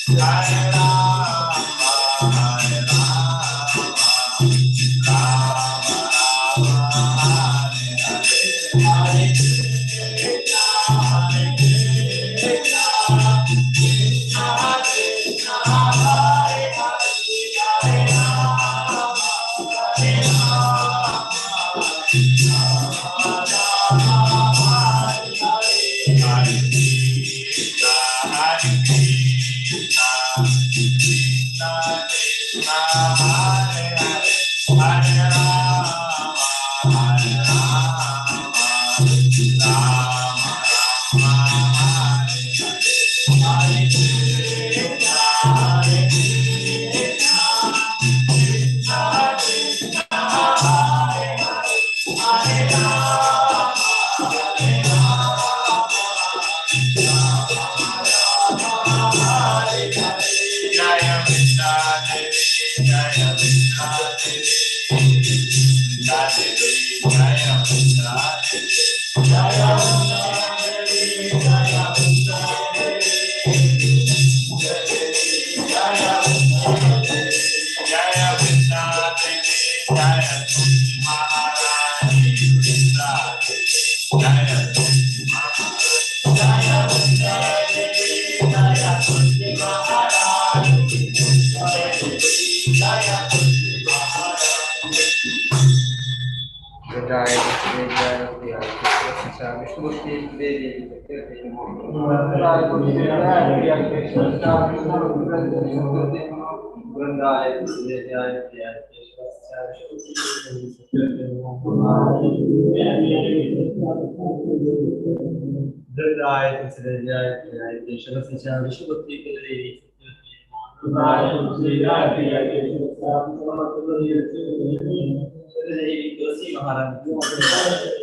Hare Rama, Hare Rama, Rama Rama, Hare Hare. Hare Krishna, Hare Krishna, Krishna Krishna, Hare Hare, Hare Rama, Hare Rama, Rama Rama, Hare Hare. Hare Krishna, Hare Krishna, Krishna Krishna, Hare Hare, Hare Rama, Hare Rama, Rama Rama, Hare Hare. Hare Krishna, Hare Krishna, Krishna Krishna, Hare Hare, Hare Rama, Hare Rama, Rama Rama, Hare Hare. Jaya Vrinda Devi, Jaya Vrinda Devi, Vrinda Devi, Jaya Vrinda Devi, Jaya Vrinda Devi, Jaya Vrinda Devi, Devi, Jaya Vrinda Devi, Jaya Vrinda Devi, Jaya Tulsi Maharani, Vrinda Devi, Jaya Tulsi Maharani, Jaya Vrinda Devi, Jaya Tulsi Maharani, Vrinda Devi, Jaya Tulsi Maharani. Vrindavan Jaya Vishnu Maharaj.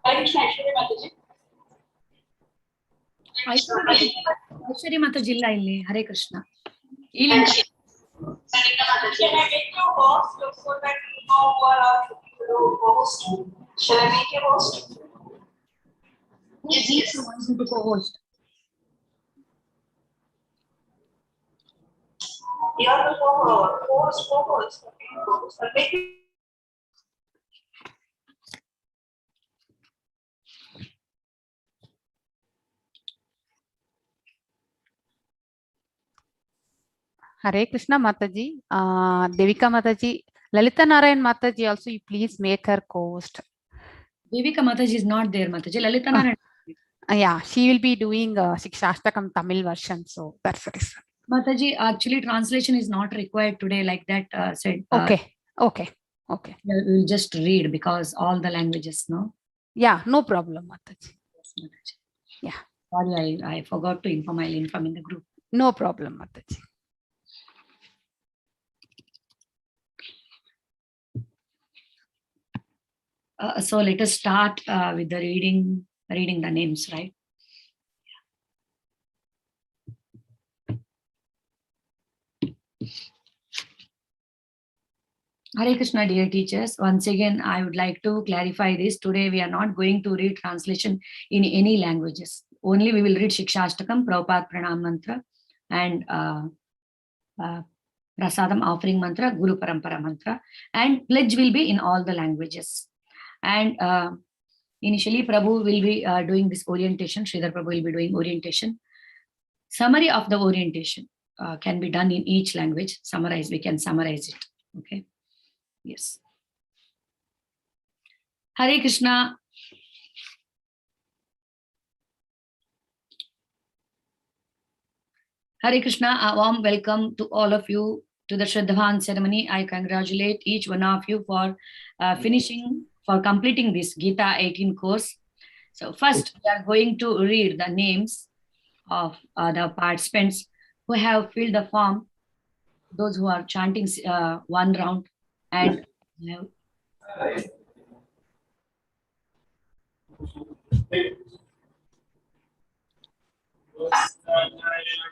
Hare Krishna, Aishwarya Mataji. Aishwarya Mataji ಇಲ್ಲ ಇಲ್ಲಿ. ಹರೇ ಕೃಷ್ಣ. ಈ link Sarita Mataji. Can I make you host so that you know who are our host? Shall I make you host? Yes, yes. To co-host. You are the co-host, co-host. Okay, co-host. I'll make you. Hare Krishna Mataji, Devika Mataji, Lalita Narayan Mataji also, you please make her co-host. Devika Mataji is not there, Mataji. Lalita Narayan. Yeah, she will be doing Shikshashtakam Tamil version, so that's the reason. Mataji, actually translation is not required today, like that said. Okay, okay, okay. We'll just read because all the languages, no? Yeah, no problem, Mataji. Yes, Mataji. Yeah. Sorry, I forgot to inform. I'll inform in the group. No problem, Mataji. So let us start with the reading the names, right? Hare Krishna, dear teachers. Once again, I would like to clarify this. Today, we are not going to read translation in any languages. Only we will read Shikshashtakam, Prabhupada Pranam Mantra, and Prasadam offering mantra, Guru Parampara mantra, and pledge will be in all the languages. And initially, Prabhu will be doing this orientation. Sridhar Prabhu will be doing orientation. Summary of the orientation can be done in each language. Summarize, we can summarize it. Okay. Yes. Hare Krishna. Hare Krishna, a warm welcome to all of you to the Shraddhavan ceremony. I congratulate each one of you for finishing, for completing this Gita 18 course. So first, we are going to read the names of the participants who have filled the form, those who are chanting one round and have.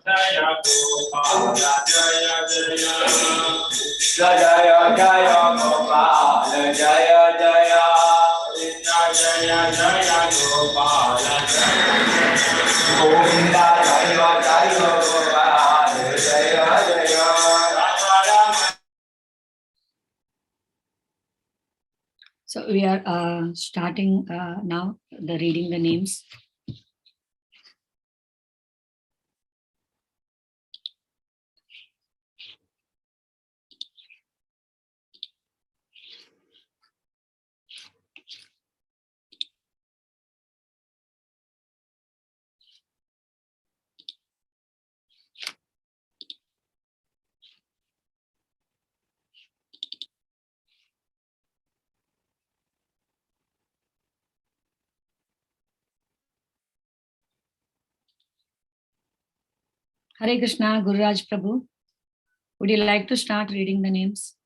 Jaya Gopala, Jaya Jaya Jaya Jaya Gopal Jaya Jaya Krishna Jaya Jaya Gopal Jaya Govinda Jaya Jaya Gopal Jaya Jaya Rama Rama. So we are starting now the reading the names. Hare Krishna, Gururaj Prabhu. Would you like to start reading the names?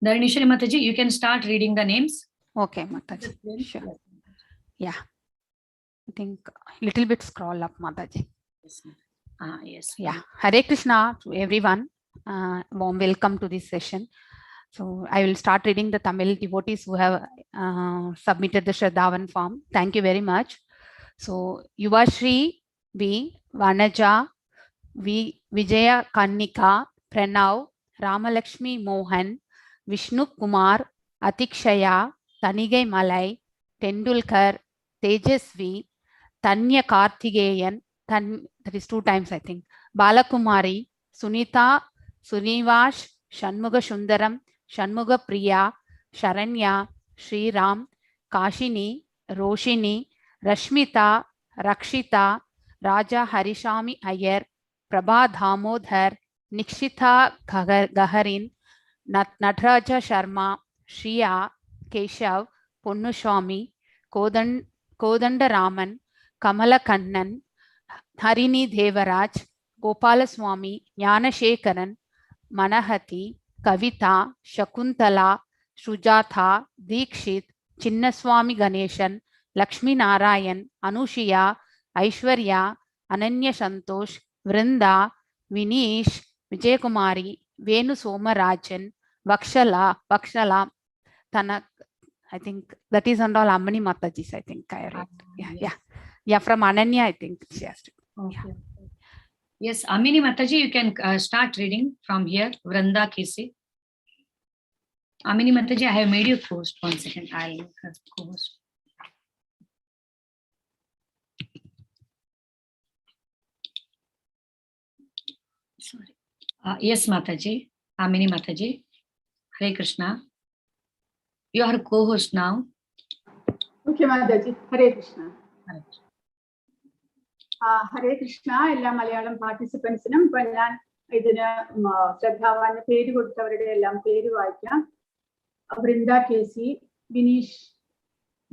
Dharanishwari Mataji, you can start reading the names. Okay, Mataji. Sure. Yeah. I think a little bit scroll up, Mataji. Yes. Yes. Yeah. Hare Krishna to everyone. Warm welcome to this session. So I will start reading the Tamil devotees who have submitted the Shraddhavan form. Thank you very much. So Yuvashri B, Vanaja V, Vijaya Kannika, Pranav, Ramalakshmi Mohan, Vishnu Kumar, Atikshaya, Tanigai Malai, Tendulkar, Tejasvi, Tanya Karthigeyan, that is 2 times I think, Balakumari, Sunita, Sunivash, Shanmuga Shundaram, Shanmuga Priya, Sharanya, Sri Ram, Kashini, Roshini, Rashmita, Rakshita, Raja Harishami Iyer, Prabha Damodhar, Nikshita Gaharin, Nataraja Sharma, Shriya, Keshav, Ponnuswamy, Kodanda Raman, Kamala Kannan, Harini Devaraj, Gopalaswamy, Jnanashekaran, Manahati, Kavita, Shakuntala, Sujatha, Dikshit, Chinnaswamy Ganeshan, Lakshmi Narayan, Anushiya, Aishwarya, Ananya Santosh, Vrinda, Vinish, Vijayakumari, Venu Somarajan, Vakshala, Tanak, I think that is and all Ammani Mataji's, I think I read. Yeah, yes. Yeah. Yeah, from Ananya, I think she has to. Okay. Yeah. Yes, Amini Mataji, you can start reading from here. Vrinda Kesi. Amini Mataji, I have made you post. 1 second, I'll make her co-host. Sorry. Yes, Mataji. Amini Mataji. Hare Krishna. You are co-host now. Okay, Mataji. Hare Krishna. Hare Hare Krishna. എല്ലാ മലയാളം പാർട്ടിസിപ്പൻസിനും ഇപ്പൊ ഞാൻ ഇതിന് ശ്രദ്ധാവാന്റെ പേര് കൊടുത്തവരുടെ എല്ലാം പേര് വായിക്കാം. Vrinda K C, Vineesh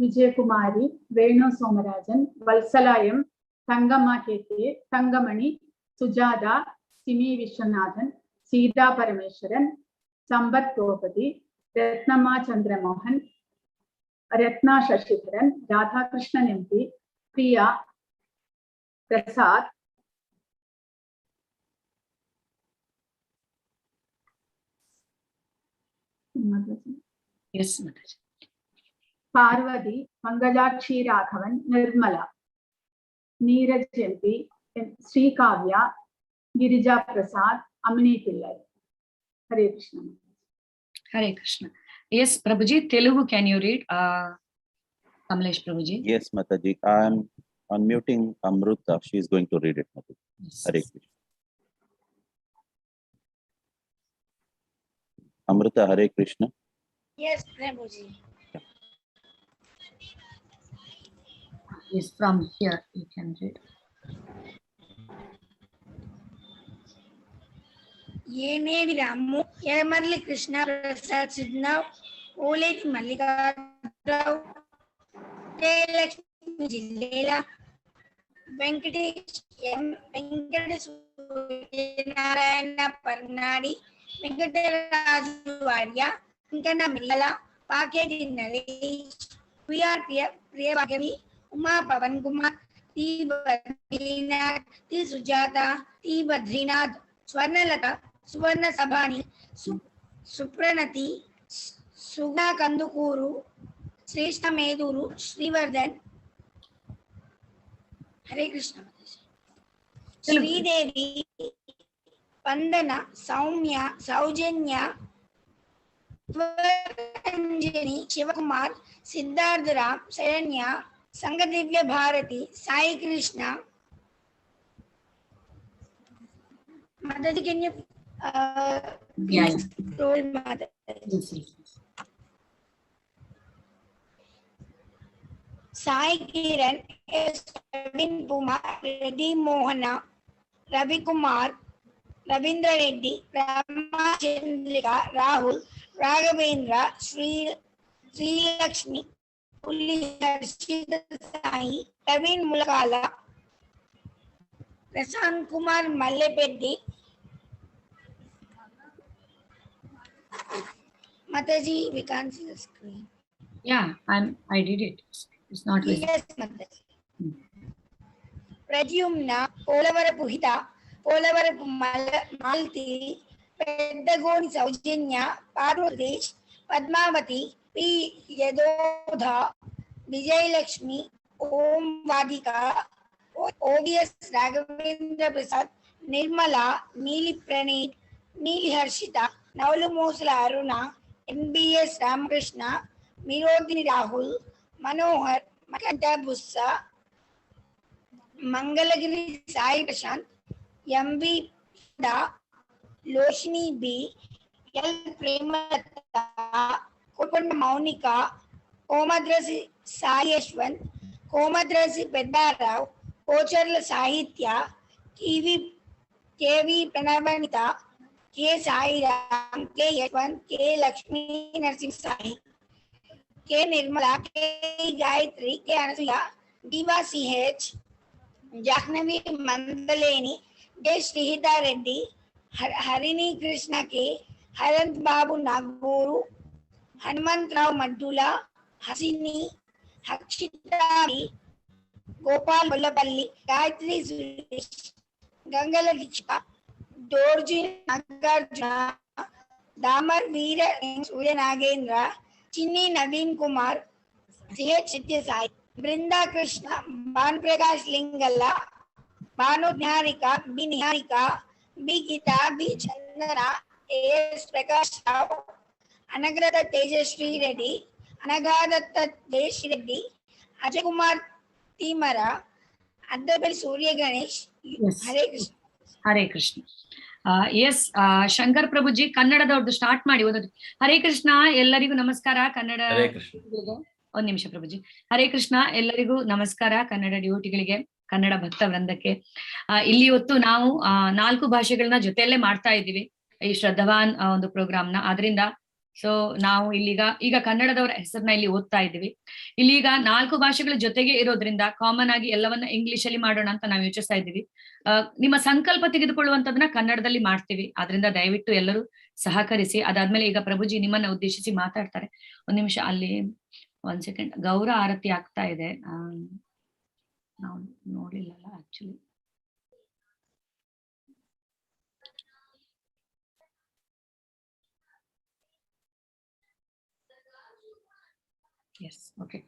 Vijayakumari, Venu Somarajan, Vatsala M, Thankamma K K, Thankamani, Sujatha, Simi Viswanathan, Seetha Parameswaran, Sampath Gopathi, Ratnamma Chandramohan, Ratna Sasidharan, Radhakrishnan M P, Priya Prasad, Yes, Mataji. Parvathi, Pankajakshi Raghavan, Nirmala, Neeraj M P, Sreekavya, Girija Prasad, Ammini Pillai. Hare Krishna. Hare Krishna. Yes, Prabhuji, Telugu, can you read? Kamlesh Prabhuji. Yes, Mataji. I am unmuting Amruta. She is going to read it, Mataji. Yes. Hare Krishna. Amruta, Hare Krishna. Yes, Prabhuji. Yes, from here you can read. Yenevi Ramu, Yaramarli Krishna Prasad Sidnav, Oleti Mallikarao, Jayalakshmi Jillela, Venkatesh M, Venkata Suryanarayana Parnadi, Venkataraju Arya, Venkana Mirala, Paketi Naresh, V R Priya, Priya Bhagavi, Uma Pavan Kumar, T. Badrinath, T. Sujata, T. Badrinath, Swarnalata, Suvarna Sabhani, Supranati, Sugna Kandukuru, Shrestha Meduru, Srivardhan. Hare Krishna. Sridevi, Vandana, Soumya, Saujanya, Ranjani, Shivakumar, Siddhartha Ram, Saranya, Sangadivya Bharati, Sai Krishna. Mataji, can you Yeah. scroll, Mataji? Yes, yes. Sai Kiran, S. Praveen Kumar, Reddy Mohana, Ravi Kumar, Ravindra Reddy, Rama Chandrika, Rahul, Raghavendra, Sri Lakshmi, Puli Harshita Sai, Praveen Mulakala, Prasant Kumar Mallepeddi. Mataji, we can't see the screen. Yeah, I did it. It's not visible. Yes, Mataji. Pradyumna, Polavarapu Hita, Polavarapu Malti, Peddagoni Saujanya, Parvatesh, Padmavati, P. Yadodha, Vijay Lakshmi, Om Vadika, O.V.S. Raghavendra Prasad, Nirmala, Neeli Praneet, Neeli Harshita, Navalu Mosala Aruna, M.B.S. Ramakrishna, Mirodini Rahul, Manohar, Makanta Bussa, Mangalagiri Sai Prashant, M.V. Da, Loshini B, L. Premalata, Kokonda Maunika, Komadrasi Sai Yashwant, Komadrasi Peddarao, Kocharla Sahitya, K.V. Pranavanita, K. Sai Ram, K. Yashwant, K. Lakshmi Narsimha Sai, K. Nirmala, K. Gayatri, K. Anasuya, Diva C.H., Jahnavi Mandaleni, J. Srihita Reddy, Harini Krishna K, Harant Babu Naguru, Hanumant Rao Madula, Hasini, Hakshita B, Gopal Bollapalli, Gayatri Suresh, Gangala Diksha, Dorji Nagarjuna, Damar Veera Surya Nagendra, Chinni Naveen Kumar, C.H. Satya Sai, Brinda Krishna, Bhan Prakash Lingala, Bhanu Niharika, B. Niharika, B. Geeta, B. Chandana, A.S. Prakash Rao, Anagrata Tejasvi Reddy, Anagadatta Desh Reddy, Ajay Kumar Timara, Addapalli Surya Ganesh. Yes. Hare Krishna. Hare Krishna. Yes, Shankar Prabhuji ಕನ್ನಡದವ್ರದ್ದು start ಮಾಡಿ ಒಂದೊಂದು. ಹರೇ ಕೃಷ್ಣ, ಎಲ್ಲರಿಗೂ ನಮಸ್ಕಾರ. ಕನ್ನಡ ಹರೇ ಕೃಷ್ಣ. ಒಂದ್ ನಿಮಿಷ ಪ್ರಭುಜಿ. ಹರೇ ಕೃಷ್ಣ, ಎಲ್ಲರಿಗೂ ನಮಸ್ಕಾರ. ಕನ್ನಡ ಡ್ಯೂಟಿಗಳಿಗೆ, ಕನ್ನಡ ಭಕ್ತ ವೃಂದಕ್ಕೆ. ಇಲ್ಲಿ ಇವತ್ತು ನಾವು 4 ಭಾಷೆಗಳನ್ನ ಜೊತೆಯಲ್ಲೇ ಮಾಡ್ತಾ ಇದ್ದೀವಿ ಈ ಶ್ರದ್ಧಾವಾನ್ ಒಂದು ಪ್ರೋಗ್ರಾಮ್ ನ. ಆದ್ರಿಂದ ಸೊ ನಾವು ಇಲ್ಲಿಗ ಈಗ ಕನ್ನಡದವರ ಹೆಸರನ್ನ ಇಲ್ಲಿ ಓದ್ತಾ ಇದ್ದೀವಿ. ಇಲ್ಲಿಗ 4 ಭಾಷೆಗಳ ಜೊತೆಗೆ ಇರೋದ್ರಿಂದ ಕಾಮನ್ ಆಗಿ ಎಲ್ಲವನ್ನ ಇಂಗ್ಲಿಷ್ ಅಲ್ಲಿ ಮಾಡೋಣ ಅಂತ ನಾವು ಯೋಚಿಸ್ತಾ ಇದ್ದೀವಿ. ನಿಮ್ಮ ಸಂಕಲ್ಪ ತೆಗೆದುಕೊಳ್ಳುವಂತದನ್ನ ಕನ್ನಡದಲ್ಲಿ ಮಾಡ್ತೀವಿ. ಆದ್ರಿಂದ ದಯವಿಟ್ಟು ಎಲ್ಲರೂ ಸಹಕರಿಸಿ. ಅದಾದ್ಮೇಲೆ ಈಗ ಪ್ರಭುಜಿ ನಿಮ್ಮನ್ನ ಉದ್ದೇಶಿಸಿ ಮಾತಾಡ್ತಾರೆ. ಒಂದ್ ನಿಮಿಷ, ಅಲ್ಲಿ ಒಂದ್ ಸೆಕೆಂಡ್, ಗೌರ ಆರತಿ ಆಗ್ತಾ ಇದೆ. ನಾವು ನೋಡ್ಲಿಲ್ಲಲ್ಲ actually. Yes, okay.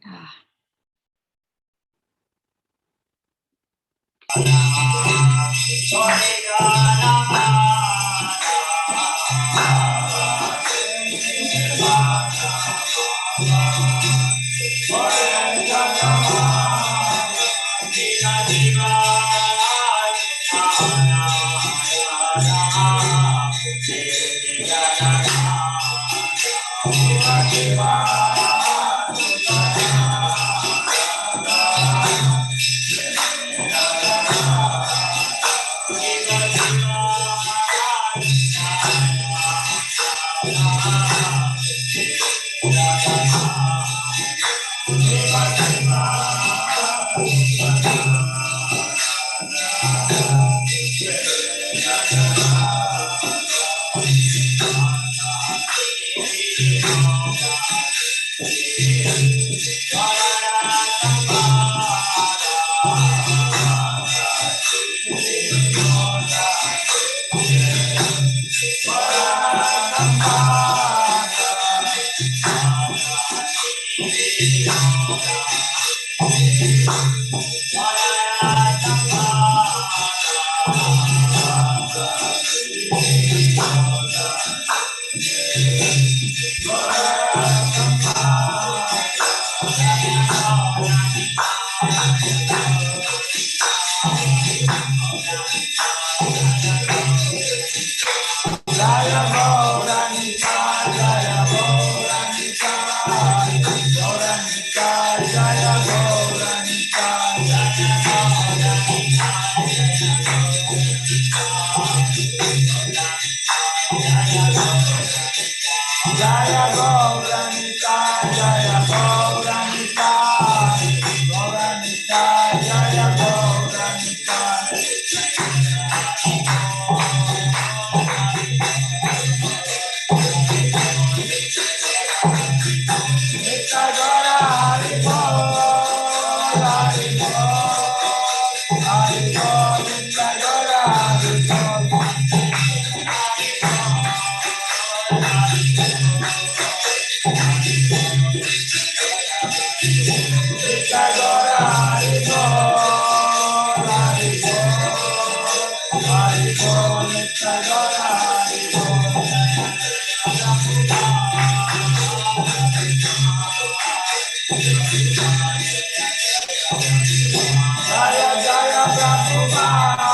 Jaya Jaya Prabhupada,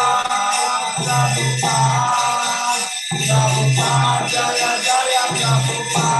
Prabhupada, Prabhupada, Jaya Jaya Prabhupada.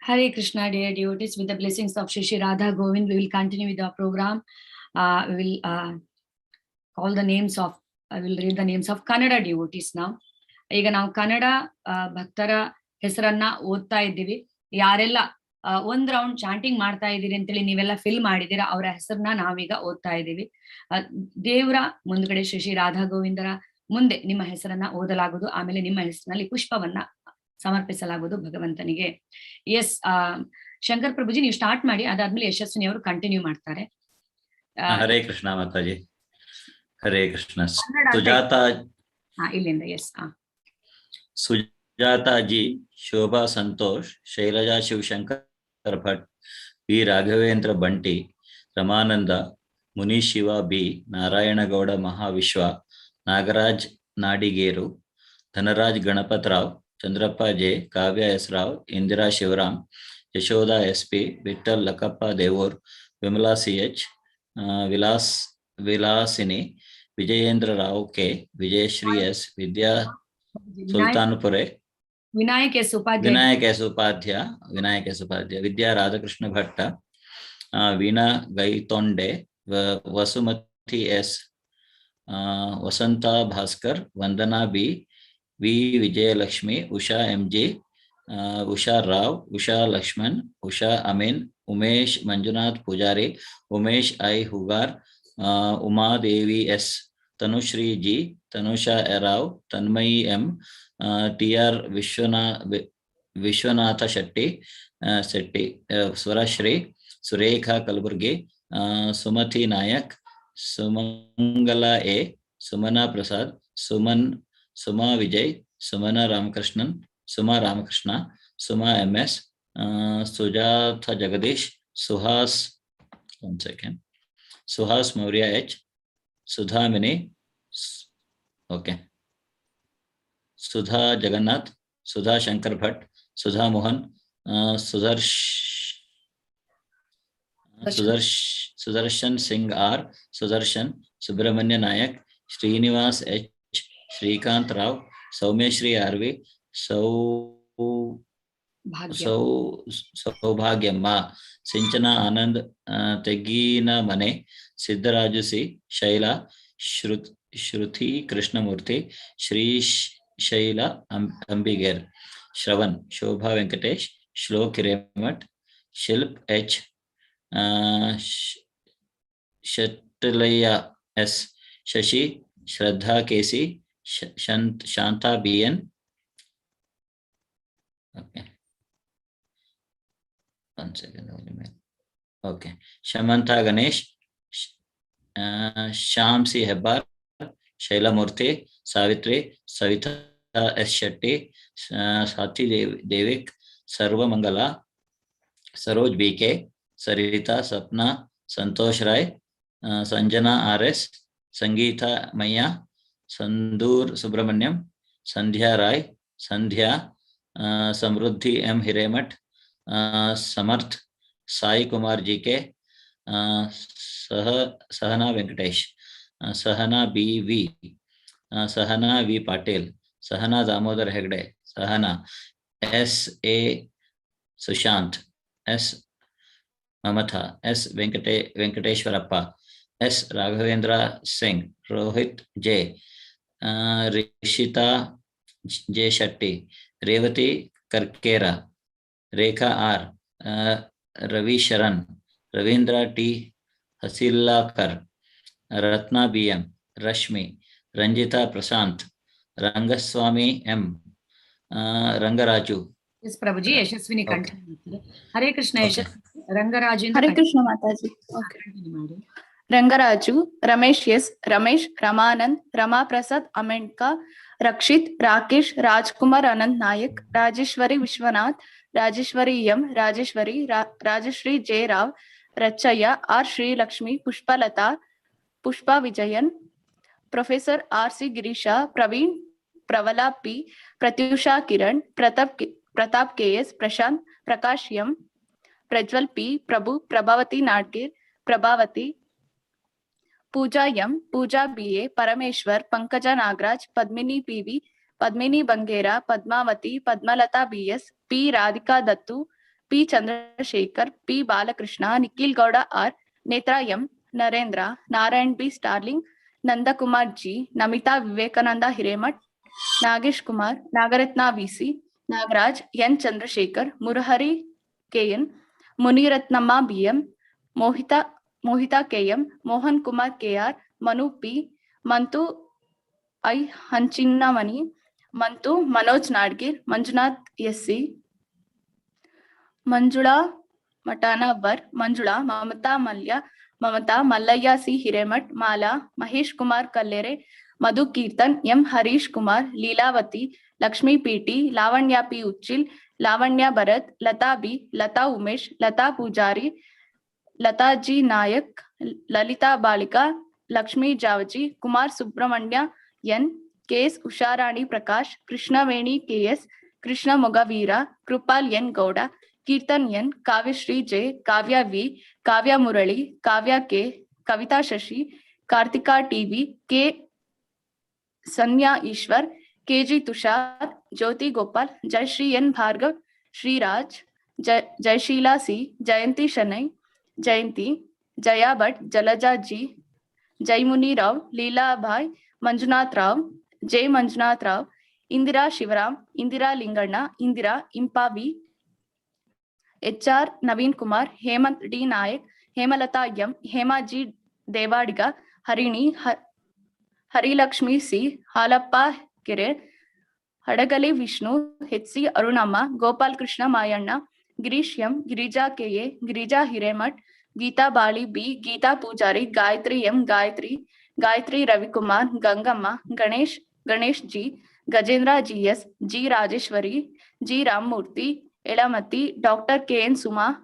Hare Krishna, dear devotees, with the blessings of Shri Shri Radha Govind, we will continue with our program. We will call the names of, I will read the names of Kannada devotees now. ಈಗ ನಾವು ಕನ್ನಡ ಭಕ್ತರ ಹೆಸರನ್ನ ಓದ್ತಾ ಇದ್ದೀವಿ. ಯಾರೆಲ್ಲ ಒಂದ್ round chanting ಮಾಡ್ತಾ ಇದ್ದೀರಿ ಅಂತೇಳಿ ನೀವೆಲ್ಲ ಫಿಲ್ ಮಾಡಿದೀರಾ, ಅವರ ಹೆಸರನ್ನ ನಾವೀಗ ಓದ್ತಾ ಇದ್ದೀವಿ. ದೇವರ ಮುಂದ್ಗಡೆ, ಶ್ರೀ ಶ್ರೀ ರಾಧಾ ಗೋವಿಂದರ ಮುಂದೆ ನಿಮ್ಮ ಹೆಸರನ್ನ ಓದಲಾಗುವುದು. ಆಮೇಲೆ ನಿಮ್ಮ ಹೆಸರಿನಲ್ಲಿ ಪುಷ್ಪವನ್ನ ಸಮರ್ಪಿಸಲಾಗುವುದು ಭಗವಂತನಿಗೆ. ಎಸ್, ಶಂಕರ್ ಪ್ರಭುಜಿ, ನೀವು ಸ್ಟಾರ್ಟ್ ಮಾಡಿ. ಅದಾದ್ಮೇಲೆ ಯಶಸ್ವಿನಿ ಅವರು ಕಂಟಿನ್ಯೂ ಮಾಡ್ತಾರೆ. ಹರೇ ಕೃಷ್ಣ ಮಾತಾಜಿ, ಹರೇ ಕೃಷ್ಣ. ಕನ್ನಡ ಅಂತ ಸುಜಾತ. ಹಾ, ಇಲ್ಲಿಂದ, S. Sujata G, Shobha Santosh, Shailaja Shivashankar Bhat, V Raghavendra Banti, Ramananda, Muni Shiva B, Narayanagowda Mahavishwa, Nagaraj Nadigeru, Dhanraj Ganapat Rao, Chandrappa J, Kavya S Rao, Indira Shivaram, Yashoda S P, Vittal Lakkappa Devoor, Vimala C H, Vilas Vilasini, Vijayendra Rao K, Vijayashree S, Vidya Sultanpure. Vinayak S Upadhyaya. Vinayak S Upadhya, Vinayak S Upadhya, Vidya Radhakrishna Bhatta, Veena Gaitonde, Vasumathi S, Vasantha Bhaskar, Vandana B, V Vijayalakshmi, Usha M G, Usha Rao, Usha Lakshman, Usha Amin, Umesh Manjunath Poojary, Umesh I Hugar, Umadevi S, Tanushree G, Tanusha Rao, Tanmayi M, T R Vishwanatha Shetty, Shetty, Swarashree, Surekha Kalaburagi, Sumathi Nayak, Sumangala A, Sumana Prasad, Suman, Suma Vijay, Sumana Ramakrishnan, Suma Ramakrishna, Suma M S, Sujata Jagadish, Suhas, one second, Suhas Maurya H, Sudhamini, okay, Sudha Jagannath, Sudha Shankar Bhat, Sudha Mohan, Sudarsh, Sudarsh, Sudarshan Singh R, Sudarshan, Subrahmanya Nayak, Srinivas H, Srikanth Rao, Soumyashree R V, Bhagya. Sau Saubhagyamma, Sinchana Anand Tegginamane, Siddaraju C, Shaila, Shruti Krishnamurthy, Shri Shaila Ambiger, Shravan, Shobha Venkatesh, Shlok Hiremath, Shilp H, Shettalaiah S, Shashi, Shraddha KC, Shanta B N. Okay, one second. Okay, Shamantha Ganesh, Shyam C Hebbar, Shailamurthy, Savitri, Savita S Shetty, Swathi Devik, Sarvamangala, Saroj B K, Sarita, Sapna, Santosh Rai, Sanjana R S, Sangeetha Mayya, Sandur Subrahmanyam, Sandhya Rai, Sandhya, Samruddhi M Hiremath, Samarth, Sai Kumar G K, Sahana Venkatesh, Sahana B V, Sahana V Patil, Sahana Damodar Hegde, Sahana S A, Sushant S, Mamatha S, Venkateshwarappa S, Raghavendra Singh, Rohit J, Rishita J Shetty, Revathi Karkera, Rekha R, Ravi Sharan, Ravindra T Hasilakar, Ratna B M, Rashmi, Ranjita Prashant, Rangaswamy M, Rangaraju. S Prabhuji, Yashaswini Okay. ಕಂಠ. ಹರೇ ಕೃಷ್ಣ. ಯಶಸ್ವಿನಿ, ರಂಗರಾಜು. ಹರೇ ಕೃಷ್ಣ ಮಾತಾಜಿ. Okay. ಮಾಡಿ. Rangaraju, Ramesh S, Ramesh, Ramanand, Rama Prasad ಅಮೆಂಡ್ಕ, Rakshith, Rakesh, Rajkumar Anant Nayak, Rajeshwari Vishwanath, Rajeshwari M, Rajeshwari, Rajashree J Rao, Rachayya R, Srilakshmi, Pushpalatha, Pushpa Vijayan, professor R C Girish, Praveen, Pravala P, Pratyusha Kiran, Pratap, Pratap KS, Prashant, Prakash M, Prajwal P, Prabhu, Prabhavati Nadgir, Prabhavati, Pooja M, Pooja BA, Parameshwar, Pankaja Nagaraj, Padmini PV, Padmini Bangera, Padmavati, Padmalatha BS, P Radhika Dattu, P Chandrashekhar, P Balakrishna, Nikhil Gowda R, Netra M, Narendra, Narayan B starling, Nandakumar G, Namita Vivekananda Hiremath, Nagesh Kumar, Nagaratna VC, Nagaraj N Chandrashekhar, Murahari KN, Muniratnamma BM, Mohita, Mohita KM, Mohan Kumar K R, Manu P, Mantu I ಹಂಚಿನ್ನಮನಿ, ಮಂತು, Manoj ನಾಡ್ಗೀರ್, Manjunath SC, Manjula ಮಟಾನವರ್, Manjula, Mamata Mallya, Mamata, Mallayya C Hiremath, Mala, Mahesh Kumar Kallere, Madhu Keerthan M, Harish Kumar, Leelavathi, Lakshmi PT, Lavanya P Uchil, Lavanya Bharat, Lata B, Lata Umesh, Lata Poojary, Lata G Nayak, Lalitha Balika, Lakshmi Javaji, Kumar Subrahmanya N, KS Usharani Prakash, Krishnaveni KS, Krishna Mogaveera, Kripal N Gowda, Keerthan N, Kavyashree J, Kavya V, Kavya Murali, Kavya K, Kavita Shashi, Karthika TV, K Sanya Eshwar, KG Tushar, Jyothi Gopal, Jayashree N Bhargav, Shriraj, Jaya Jayasheela C, Jayanti Shenoy, Jayanti, Jaya Bhat, Jalaja G, Jaimuni Rao, Leelabhai, Manjunath Rao, J Manjunath Rao, Indira Shivaram, Indira Linganna, Indira ಇಂಪಾವಿ, H R Naveen Kumar, Hemant D Nayak, Hemalatha M, Hema G Devadiga, Harini, Harilakshmi C, Halappa Kere, Hadagali Vishnu, H C Arunamma, Gopal Krishna Mayanna, Girish M, Girija K A, Girija Hiremath, Geetha Bali B, Geetha Poojary, Gayatri M, Gayatri, Gayatri Ravikumar, Gangamma, Ganesh, Ganesh G, Gajendra G S, G Rajeshwari, G Ramamurthy, Elamatti, doctor K N Suma,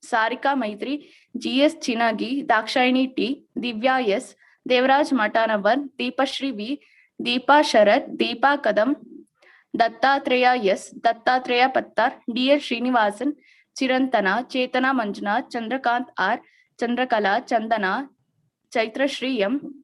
Sarika Maitri, G S Chinagi, Dakshayini T, Divya S, Devaraj Matanavar, Deepashree V, Deepa Sharath, Deepa Kadam, Dattatreya S, Dattatreya Pattar, D L Srinivasan, Chirantana, Chetana Manjunath, Chandrakant R, Chandrakala, Chandana, Chaitrashree M,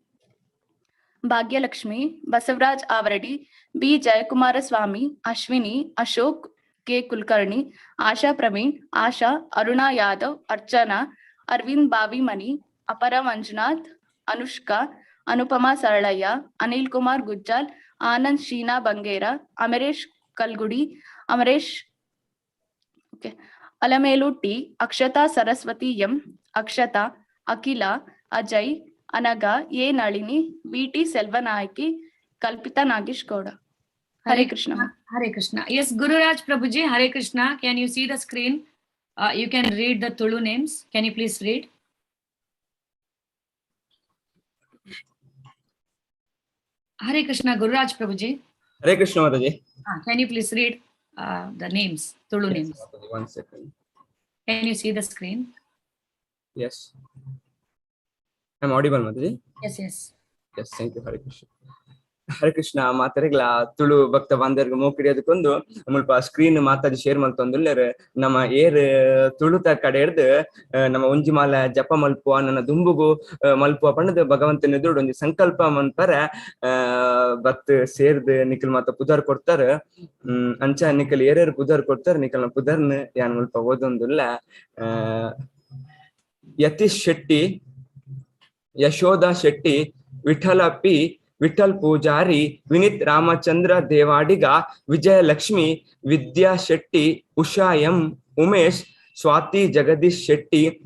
Bhagyalakshmi, Basavaraj Avaradi, B Jayakumara Swamy, Ashwini Ashok. K Kulkarni, Asha Praveen, Asha, Aruna Yadav, Archana, Arvind Bavimani, Apara Manjunath, Anushka, Anupama Saralaya, Anil Kumar Gujjal, Anand Sheena Bangera, Amaresh Kalgudi, Amaresh, okay, Alamelu T, Akshata Saraswati M, Akshata, Akila, Ajay, Anaga, A Nalini, VT Selvanayaki, Kalpita Nagesh Gowda. Hare Krishna. Hare Krishna. Yes, Gururaj Prabhuji, Hare Krishna. Can you see the screen? You can read the Tulu names. Can you please read? Hare Krishna, Gururaj Prabhuji. Hare Krishna Mataji. Can you please read the names, Tulu Yes, names? Mataji, 1 second. Can you see the screen? Yes. I'm audible, Mataji? Yes, yes. Yes, thank you, Hare Krishna. Hare Krishna ಮಾತರೆಗ್ಲ Tulu ಭಕ್ತ ಬಾಂಧವರ್ಗ್ ಮೋಕಿಡಿಯೋದಕ್ಕೊಂದು ಮುಲ್ಪ screen Mataji share ಮಲ್ತೊಂದುಲ್ಲೆರ್. ನಮ್ಮ ಏರ್ ತುಳುತ ಕಡೆ ಹಿಡ್ದು ನಮ್ಮ ಒಂಜಿ ಮಾಲ ಜಪ ಮಲ್ಪುವ ನನ್ನ ದುಂಬುಗು ಮಲ್ಪುವ ಪಂಡದ್ ಭಗವಂತನ ಎದುರುಡು ಒಂಜಿ ಸಂಕಲ್ಪ ಮನ್ಪರ ಬತ್ ಸೇರ್ದ್ ನಿಕಲ್ ಮಾತ ಪುದರ್ ಕೊಡ್ತಾರ. ಅಂಚ ನಿಕಲ್ ಏರೇರ್ ಪುದರ್ ಕೊಡ್ತಾರ ನಿಕಲ್ನ ಪುದರ್ನ್ ಯಾನ್ ಮುಲ್ಪ ಓದೊಂದುಲ್ಲ. Yatish Shetty, Yashoda Shetty, Vithala P, Vittal Poojary, Vineeth Ramachandra Devadiga, Vijayalakshmi, Vidya Shetty, Usha M, Umesh, Swathi Jagadish Shetty,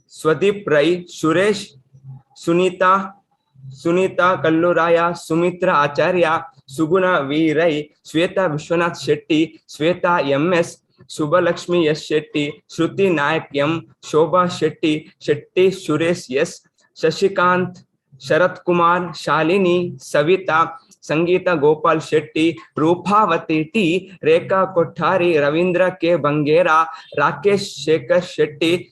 Swadeep Rai, Suresh, Sunita, Sunita Kalluraya, Sumitra Acharya, Suguna V Rai, Shweta Vishwanath Shetty, Shweta M S, Shubhalakshmi S Shetty, Shruti Nayak M, Shobha Shetty, Shetty Suresh S, Shashikant, Sharath Kumar, Shalini, Savita, Sangeetha Gopal Shetty, Roopavathi T, Rekha Kothari, Ravindra K Bangera, Rakesh Shekhar Shetty,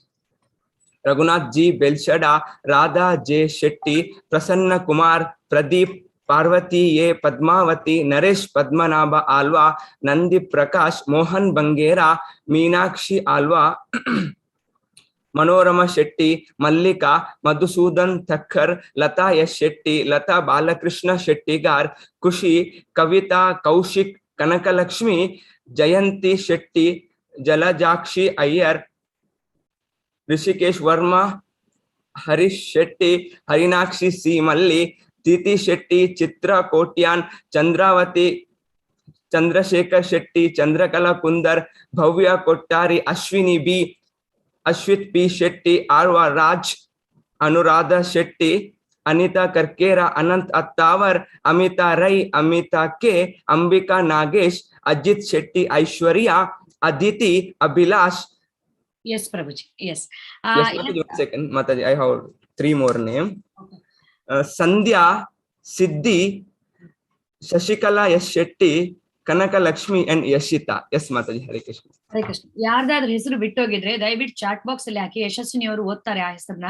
Raghunath G Belshada, Radha J Shetty, Prasanna Kumar, Pradeep, Parvathi A, Padmavathi, Naresh Padmanabha Alva, Nandi Prakash, Mohan Bangera, Meenakshi Alva, Manorama Shetty, Mallika, Madhusudan Thakkar, Latha S Shetty, Latha Balakrishna Shettigar, Khushi, Kavitha Kaushik, Kanakalakshmi, Jayanthi Shetty, Jalajakshi Iyer, Rishikesh Varma, Harish Shetty, Harinakshi C Malli, Titi Shetty, Chitra Kotian, Chandravathi, Chandrashekhar Shetty, Chandrakala Kundar, Bhavya Kottari, Ashwini B, Ashwith P Shetty, Arva Raj, Anuradha Shetty, Anita Karkera, Ananth Attavar, Amitha Rai, Amitha K, Ambika Nagesh, Ajith Shetty, Aishwarya, Aditi, Abhilash. Yes, Prabhuji. Yes. Yes, Mataji, 1 second. Mataji, I have 3 more name. Okay. Sandhya, Siddhi, Shashikala S Shetty, Kanakalakshmi and Yashita. Yes, Mataji, Hare Krishna. Hare Krishna. ಯಾರ್ದಾದ್ರೂ ಹೆಸರು ಬಿಟ್ಟೋಗಿದ್ರೆ ದಯವಿಟ್ಟು chat box ಅಲ್ಲಿ hockey, Yashasvini ಅವರು ಓದ್ತಾರೆ ಆ ಹೆಸರನ್ನ.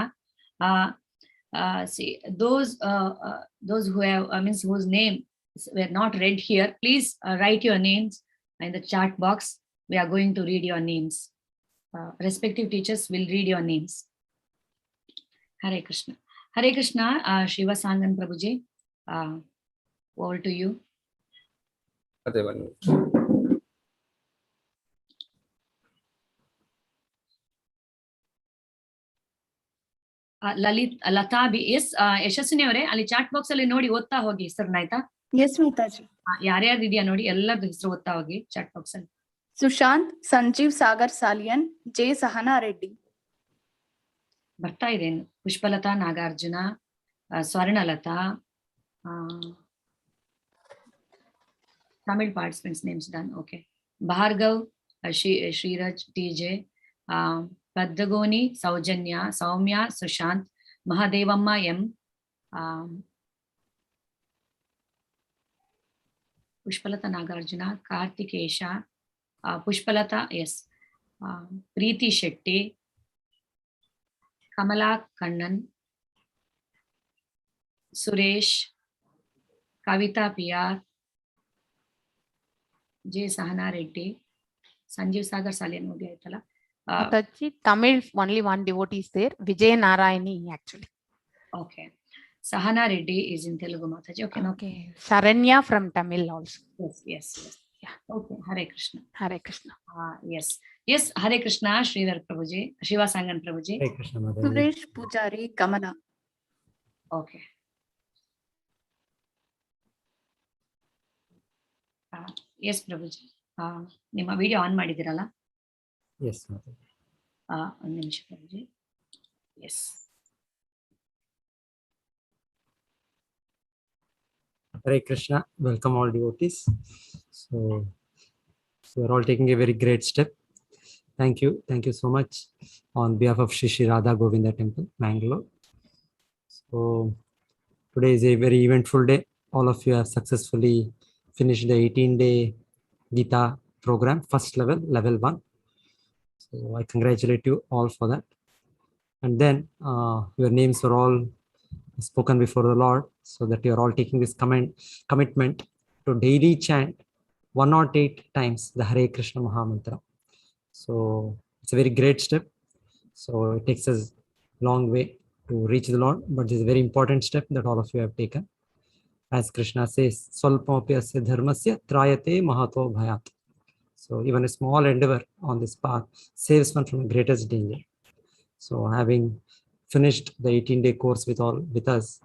See, those who have, I means whose name were not read here, please write your names in the chat box. We are going to read your names. Respective teachers will read your names. Hare Krishna. Hare Krishna, Shiva Sangan Prabhuji, over to you. ಅದೇ 1 minute. Lalit, Latha B S, Yashaswini ಅವರೇ ಅಲ್ಲಿ chat box ಅಲ್ಲಿ ನೋಡಿ ಓದ್ತಾ ಹೋಗಿ ಹೆಸರನ್ನ, ಆಯ್ತಾ? Yes, Mataji. ಯಾರ್ಯಾರ್ದು ಇದೆಯಾ ನೋಡಿ, ಎಲ್ಲರದ್ದು ಹೆಸರು ಓದ್ತಾ ಹೋಗಿ ಚಾಟ್ ಬಾಕ್ಸ್ ಅಲ್ಲಿ. ಸುಶಾಂತ್, ಸಂಜೀವ್ ಸಾಗರ್ ಸಾಲಿಯನ್, ಜೆ ಸಹನಾ ರೆಡ್ಡಿ. ಬರ್ತಾ ಇದೆ ಇನ್ನು. Pushpalatha Nagarjuna, Swarnalatha, Tamil participants names done. Okay. Bhargav, Shreeraj T J, Paddagoni, Soujanya, Soumya, Sushanth, Mahadevamma M, Pushpalatha Nagarjuna, Karthikesha, Pushpalatha S, Preethi Shetty, Kamala Kannan, Suresh, Kavitha P R, J Sahana Reddy, Sanjeev Sagar Salian ನೋಡಿ ಆಯ್ತಲ್ಲ. Mataji, Tamil only 1 devotee is there, Vijay Narayani actually. Okay, Sahana Reddy is in Telugu, Mataji. Okay, no. Okay, Saranya from Tamil also. Yes, yes, yes. Okay, Hare Krishna. Hare Krishna. Yes. Yes, Hare Krishna, Sridhar Prabhuji, Shiva Sangan Prabhuji. Hare Krishna Mataji. Suresh Pujari Kamala. Okay. Yes, Prabhuji. ನಿಮ್ಮ video ಆನ್ ಮಾಡಿದಿರಲ್ಲ? Yes, Mataji. ಒಂದು ನಿಮಿಷ ಪ್ರಭುಜಿ. S. Hare Krishna. Welcome all devotees. So we are all taking a very great step. Thank you. Thank you so much on behalf of Sri Sri Radha Govinda Temple, Mangalore. So today is a very eventful day. All of you have successfully finished the 18-day Gita program, first level, level 1. So I congratulate you all for that. And then your names are all spoken before the Lord, so that you are all taking this commitment to daily chant 108 times the Hare Krishna Mahamantra. So it's a very great step. So it takes us long way to reach the Lord, but it's a very important step that all of you have taken. As Krishna says, Swalpamapy asya dharmasya trayate mahato bhayat. So even a small endeavor on this path saves one from the greatest danger. So having finished the 18-day course with us,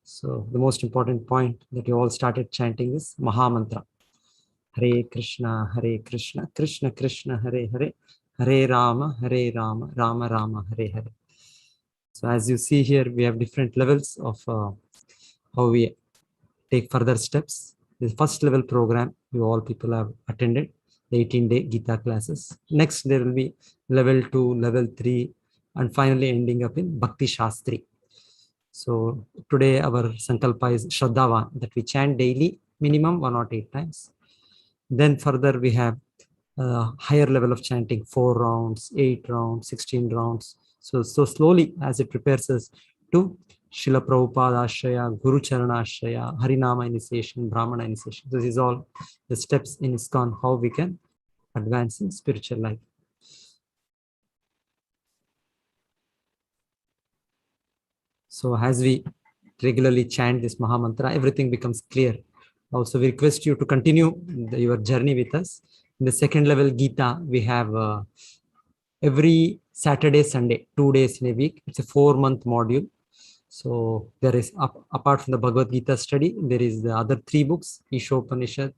so the most important point that you all started chanting is Mahamantra. Hare Krishna, Hare Krishna, Krishna Krishna, Hare Hare, Hare Rama, Hare Rama, Rama Rama, Hare Hare. So as you see here, we have different levels of how we take further steps. The first level program, you all people have attended, the 18-day Gita classes. Next, there will be level 2, level 3, and finally ending up in Bhakti Shastri. So today our sankalpa is Shraddhavan, that we chant daily, minimum 108 times. Then further we have a higher level of chanting, 4 rounds, 8 rounds, 16 rounds. So slowly as it prepares us to Srila Prabhupada Ashraya, Guru Charana Ashraya, Harinama initiation, Brahmana initiation. This is all the steps in ISKCON, how we can advance in spiritual life. So as we regularly chant this Mahamantra, everything becomes clear. Also, we request you to continue your journey with us. In the second level Gita, we have every Saturday, Sunday, 2 days in a week. It's a 4-month module. So there is, apart from the Bhagavad Gita study, there is the other 3 books, Ishopanishad,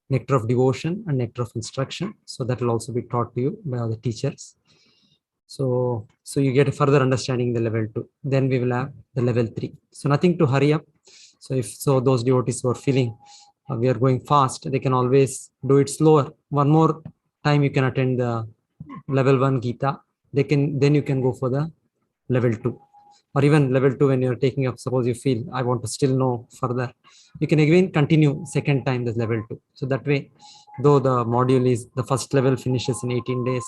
Nectar of Devotion, and Nectar of Instruction. So that will also be taught to you by all the teachers. So you get a further understanding in the level 2. Then we will have the level 3. So nothing to hurry up. So if so, those devotees who are feeling we are going fast, they can always do it slower. One more time you can attend the level 1 Gita. Then you can go for the level 2. Or even level 2 when you're taking up, suppose you feel, I want to still know further, you can again continue second time the level 2. So that way, though the module is, the first level finishes in 18 days,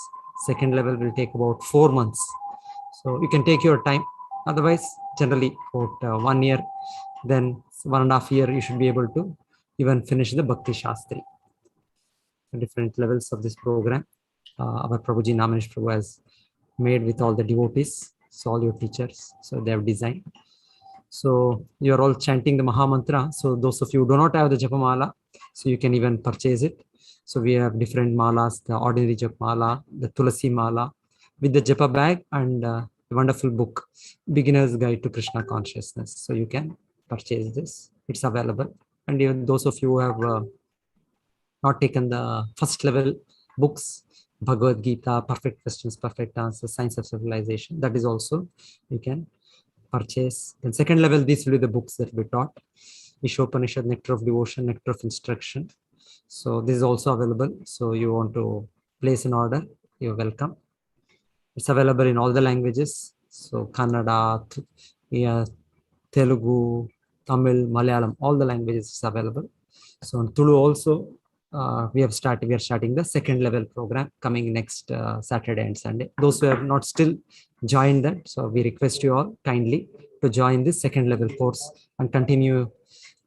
second level will take about 4 months. So you can take your time. Otherwise, generally about 1 year, then 1.5 year, you should be able to even finish the Bhakti Shastri. The different levels of this program, our Prabhuji Namanish Prabhu has made with all the devotees, so all your teachers, so they have designed. So you are all chanting the Mahamantra. So those of you who do not have the Japamala, so you can even purchase it. So we have different malas, the ordinary Japamala, the Tulasi Mala, with the Japa bag and the wonderful book, Beginner's Guide to Krishna Consciousness. So you can purchase this. It's available. And even those of you who have not taken the first level books, Bhagavad Gita, Perfect Questions, Perfect Answers, Science of Civilization, that is also you can purchase. Then second level, these will be the books that will be taught. Ishopanishad, Nectar of Devotion, Nectar of Instruction. So this is also available. So you want to place an order, you're welcome. It's available in all the languages. So Kannada, Telugu, Tamil, Malayalam, all the languages is available. So in Tulu also, we are starting the second level program coming next Saturday and Sunday. Those who have not still joined that, so we request you all kindly to join this second level course and continue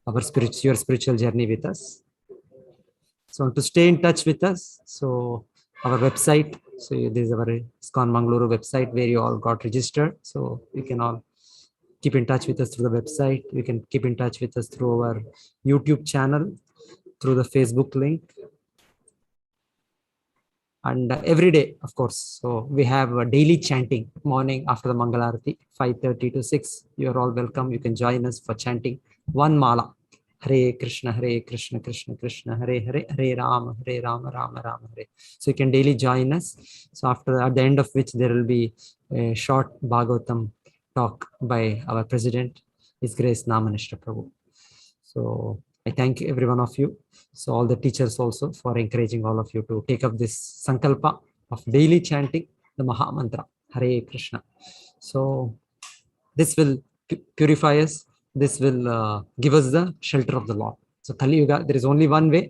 our your spiritual journey with us. So to stay in touch with us, so our website, so this is our ISKCON Mangaluru website where you all got registered. So you can all keep in touch with us through the website. You can keep in touch with us through our YouTube channel. through the Facebook link. And every day, of course, so we have a daily chanting morning after the Mangalarati, 5:30 to 6. You are all welcome. You can join us for chanting one mala. Hare Krishna, Hare Krishna, Krishna Krishna, Hare Hare, Hare Rama, Hare Rama, Rama Rama, Hare. So you can daily join us. So after, at the end of which there will be a short Bhagavatam talk by our president, His Grace Namanishta Prabhu. So I thank every one of you. So all the teachers also for encouraging all of you to take up this sankalpa of daily chanting the Maha Mantra, Hare Krishna. So this will purify us. This will give us the shelter of the Lord. So Kali Yuga, there is only one way.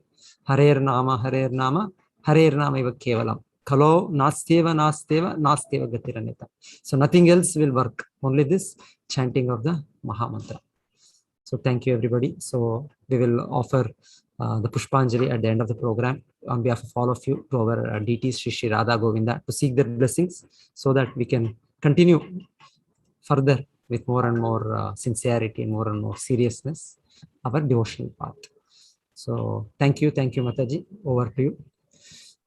Harer Nama, Harer Nama, Harer Nama eva Kevalam. Kalo Nasteva Nasteva Nasteva Gatiraneta. So nothing else will work. Only this chanting of the Maha Mantra. So thank you, everybody. So we will offer the Pushpanjali at the end of the program on behalf of all of you to our deities, Shri Shri Radha Govinda, to seek their blessings so that we can continue further with more and more sincerity and more seriousness, our devotional path. So thank you, Mataji. Over to you.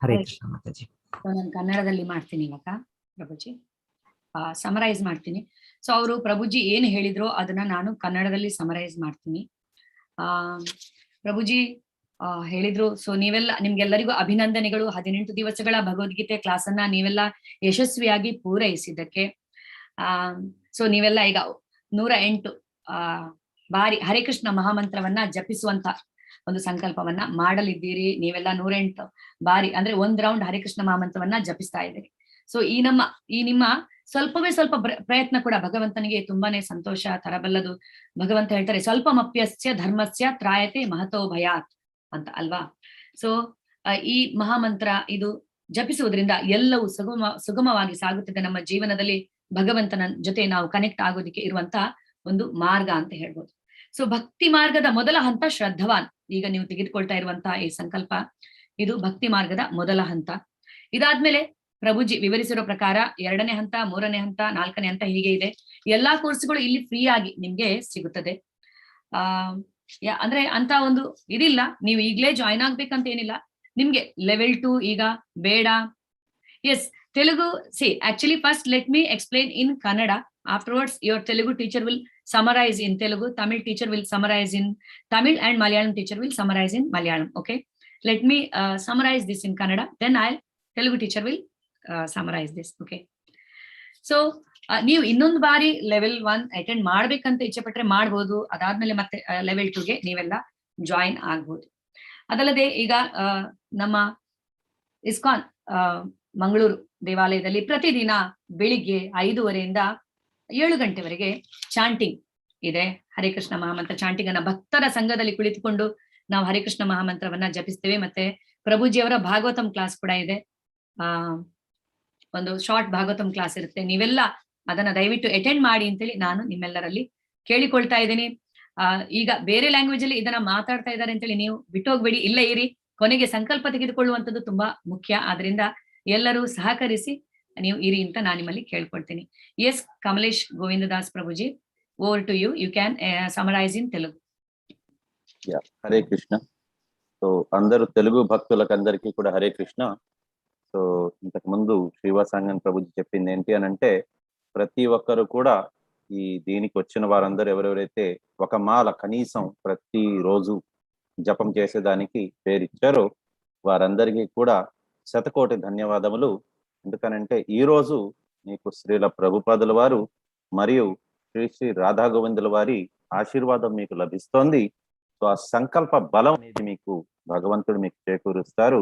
Hare Krishna, Mataji. ನಾನು ಕನ್ನಡದಲ್ಲಿ ಮಾಡ್ತೀನಿ ಇವಾಗ ಪ್ರಭುಜಿ, summarise ಮಾಡ್ತೀನಿ. ಸೊ ಅವರು ಪ್ರಭುಜಿ ಏನ್ ಹೇಳಿದ್ರು ಅದನ್ನ ನಾನು ಕನ್ನಡದಲ್ಲಿ ಸಮರೈಸ್ ಮಾಡ್ತೀನಿ. ಪ್ರಭುಜಿ ಹೇಳಿದ್ರು, ಸೊ ನೀವೆಲ್ಲ, ನಿಮ್ಗೆಲ್ಲರಿಗೂ ಅಭಿನಂದನೆಗಳು. 18 ದಿವಸಗಳ ಭಗವದ್ಗೀತೆ ಕ್ಲಾಸನ್ನ ನೀವೆಲ್ಲ ಯಶಸ್ವಿಯಾಗಿ ಪೂರೈಸಿದ್ದಕ್ಕೆ. ಸೊ ನೀವೆಲ್ಲ ಈಗ 108 ಬಾರಿ ಹರೇ ಕೃಷ್ಣ ಮಹಾಮಂತ್ರವನ್ನ ಜಪಿಸುವಂತ ಒಂದು ಸಂಕಲ್ಪವನ್ನ ಮಾಡಲಿದ್ದೀರಿ. ನೀವೆಲ್ಲ 108 ಬಾರಿ ಅಂದ್ರೆ 1 ರೌಂಡ್ ಹರೇ ಕೃಷ್ಣ ಮಹಾಮಂತ್ರವನ್ನ ಜಪಿಸ್ತಾ ಇದ್ದೀರಿ. ಸೊ ಈ ನಿಮ್ಮ ಸ್ವಲ್ಪವೇ ಸ್ವಲ್ಪ ಪ್ರಯತ್ನ ಕೂಡ ಭಗವಂತನಿಗೆ ತುಂಬಾನೇ ಸಂತೋಷ ತರಬಲ್ಲದು. ಭಗವಂತ ಹೇಳ್ತಾರೆ, ಸ್ವಲ್ಪಮಪ್ಯಸ್ಯ ಧರ್ಮಸ್ಯ ತ್ರಾಯತೆ ಮಹತೋ ಭಯಾತ್ ಅಂತ ಅಲ್ವಾ. ಸೊ ಈ ಮಹಾಮಂತ್ರ ಇದು ಜಪಿಸುವುದರಿಂದ ಎಲ್ಲವೂ ಸುಗಮವಾಗಿ ಸಾಗುತ್ತಿದೆ. ನಮ್ಮ ಜೀವನದಲ್ಲಿ ಭಗವಂತನ ಜೊತೆ ನಾವು ಕನೆಕ್ಟ್ ಆಗೋದಿಕ್ಕೆ ಇರುವಂತಹ ಒಂದು ಮಾರ್ಗ ಅಂತ ಹೇಳ್ಬೋದು. ಸೊ ಭಕ್ತಿ ಮಾರ್ಗದ ಮೊದಲ ಹಂತ ಶ್ರದ್ಧವಾನ್. ಈಗ ನೀವು ತೆಗೆದುಕೊಳ್ತಾ ಇರುವಂತಹ ಈ ಸಂಕಲ್ಪ ಇದು ಭಕ್ತಿ ಮಾರ್ಗದ ಮೊದಲ ಹಂತ. ಇದಾದ್ಮೇಲೆ ಪ್ರಭುಜಿ ವಿವರಿಸಿರೋ ಪ್ರಕಾರ 2ನೇ ಹಂತ, 3ನೇ ಹಂತ, 4ನೇ ಹಂತ ಹೀಗೆ ಇದೆ. ಎಲ್ಲಾ ಕೋರ್ಸ್ಗಳು ಇಲ್ಲಿ ಫ್ರೀ ಆಗಿ ನಿಮ್ಗೆ ಸಿಗುತ್ತದೆ. ಅಂದ್ರೆ ಅಂತ ಒಂದು ಇದಿಲ್ಲ, ನೀವು ಈಗ್ಲೇ ಜಾಯಿನ್ ಆಗ್ಬೇಕಂತ ಏನಿಲ್ಲ. ನಿಮ್ಗೆ ಲೆವೆಲ್ 2 ಈಗ ಬೇಡ. Yes, Telugu, see actually first let me explain in Kannada. Afterwards your Telugu teacher will summarize in Telugu, Tamil teacher will summarize in Tamil, and Malayalam teacher will summarize in Malayalam. Okay, let me summarize this in Kannada, then I'll Telugu teacher will summarize this. Okay, so ನೀವು ಇನ್ನೊಂದು ಬಾರಿ level 1 attend ಮಾಡ್ಬೇಕಂತ ಇಚ್ಛೆ ಪಟ್ರೆ ಮಾಡ್ಬೋದು. ಅದಾದ್ಮೇಲೆ ಮತ್ತೆ level 2ಗೆ ನೀವೆಲ್ಲ join ಆಗ್ಬೋದು. ಅದಲ್ಲದೆ ಈಗ ನಮ್ಮ ಇಸ್ಕಾನ್ ಮಂಗಳೂರು ದೇವಾಲಯದಲ್ಲಿ ಪ್ರತಿದಿನ ಬೆಳಿಗ್ಗೆ 5:30ರಿಂದ 7 ಗಂಟೆವರೆಗೆ ಚಾಂಟಿಂಗ್ ಇದೆ. ಹರೇ ಕೃಷ್ಣ ಮಹಾಮಂತ್ರ ಚಾಂಟಿಂಗ್ ಅನ್ನ ಭಕ್ತರ ಸಂಘದಲ್ಲಿ ಕುಳಿತುಕೊಂಡು ನಾವು ಹರೇ ಕೃಷ್ಣ ಮಹಾಮಂತ್ರವನ್ನ ಜಪಿಸ್ತೇವೆ. ಮತ್ತೆ ಪ್ರಭುಜಿಯವರ ಭಾಗವತಂ ಕ್ಲಾಸ್ ಕೂಡ ಇದೆ. ಒಂದು ಶಾರ್ಟ್ ಭಾಗವತಂ ಕ್ಲಾಸ್ ಇರುತ್ತೆ. ನೀವೆಲ್ಲ ಅದನ್ನ ದಯವಿಟ್ಟು ಅಟೆಂಡ್ ಮಾಡಿ ಅಂತೇಳಿ ನಾನು ನಿಮ್ಮೆಲ್ಲರಲ್ಲಿ ಕೇಳಿಕೊಳ್ತಾ ಇದ್ದೀನಿ. ಈಗ ಬೇರೆ ಲ್ಯಾಂಗ್ವೇಜ್ ಅಲ್ಲಿ ಇದನ್ನ ಮಾತಾಡ್ತಾ ಇದ್ದಾರೆ ಅಂತೇಳಿ ನೀವು ಬಿಟ್ಟು ಹೋಗ್ಬೇಡಿ, ಇಲ್ಲೇ ಇರಿ. ಕೊನೆಗೆ ಸಂಕಲ್ಪ ತೆಗೆದುಕೊಳ್ಳುವಂಥದ್ದು ತುಂಬಾ ಮುಖ್ಯ. ಆದ್ರಿಂದ ಎಲ್ಲರೂ ಸಹಕರಿಸಿ ನೀವು ಇರಿ ಅಂತ ನಾನು ನಿಮ್ಮಲ್ಲಿ ಕೇಳ್ಕೊಳ್ತೀನಿ. Yes, Kamalesh Govindadas Prabhuji, over to you. You can summarize in Telugu. Hare Krishna. So అందరూ తెలుగు భక్తులకు అందరికీ కూడా హరే కృష్ణ. సో ఇంతకు ముందు శ్రీవాసాంగన్ ప్రభుజీ చెప్పింది ఏంటి అని అంటే, ప్రతి ఒక్కరు కూడా ఈ దీనికి వచ్చిన వారందరూ ఎవరెవరైతే ఒక మాల కనీసం ప్రతి రోజు జపం చేసేదానికి పేరిచ్చారో వారందరికీ కూడా శతకోటి ధన్యవాదములు. ఎందుకనంటే ఈ రోజు మీకు శ్రీల ప్రభుపాదుల వారు మరియు శ్రీ శ్రీ రాధా గోవిందుల వారి ఆశీర్వాదం మీకు లభిస్తోంది. సో ఆ సంకల్ప బలం అనేది మీకు భగవంతుడు మీకు చేకూరుస్తారు.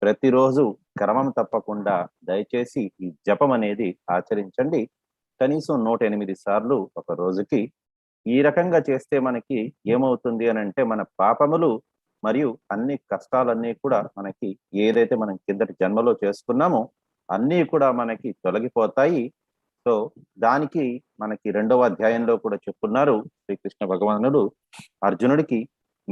ప్రతిరోజు క్రమం తప్పకుండా దయచేసి ఈ జపం అనేది ఆచరించండి. కనీసం 108 సార్లు ఒక రోజుకి. ఈ రకంగా చేస్తే మనకి ఏమవుతుంది అని అంటే, మన పాపములు మరియు అన్ని కష్టాలన్నీ కూడా మనకి ఏదైతే మనం కిందటి జన్మలో చేసుకున్నామో అన్నీ కూడా మనకి తొలగిపోతాయి. సో దానికి మనకి 2వ అధ్యాయంలో కూడా చెప్పున్నారు శ్రీకృష్ణ భగవానుడు అర్జునుడికి,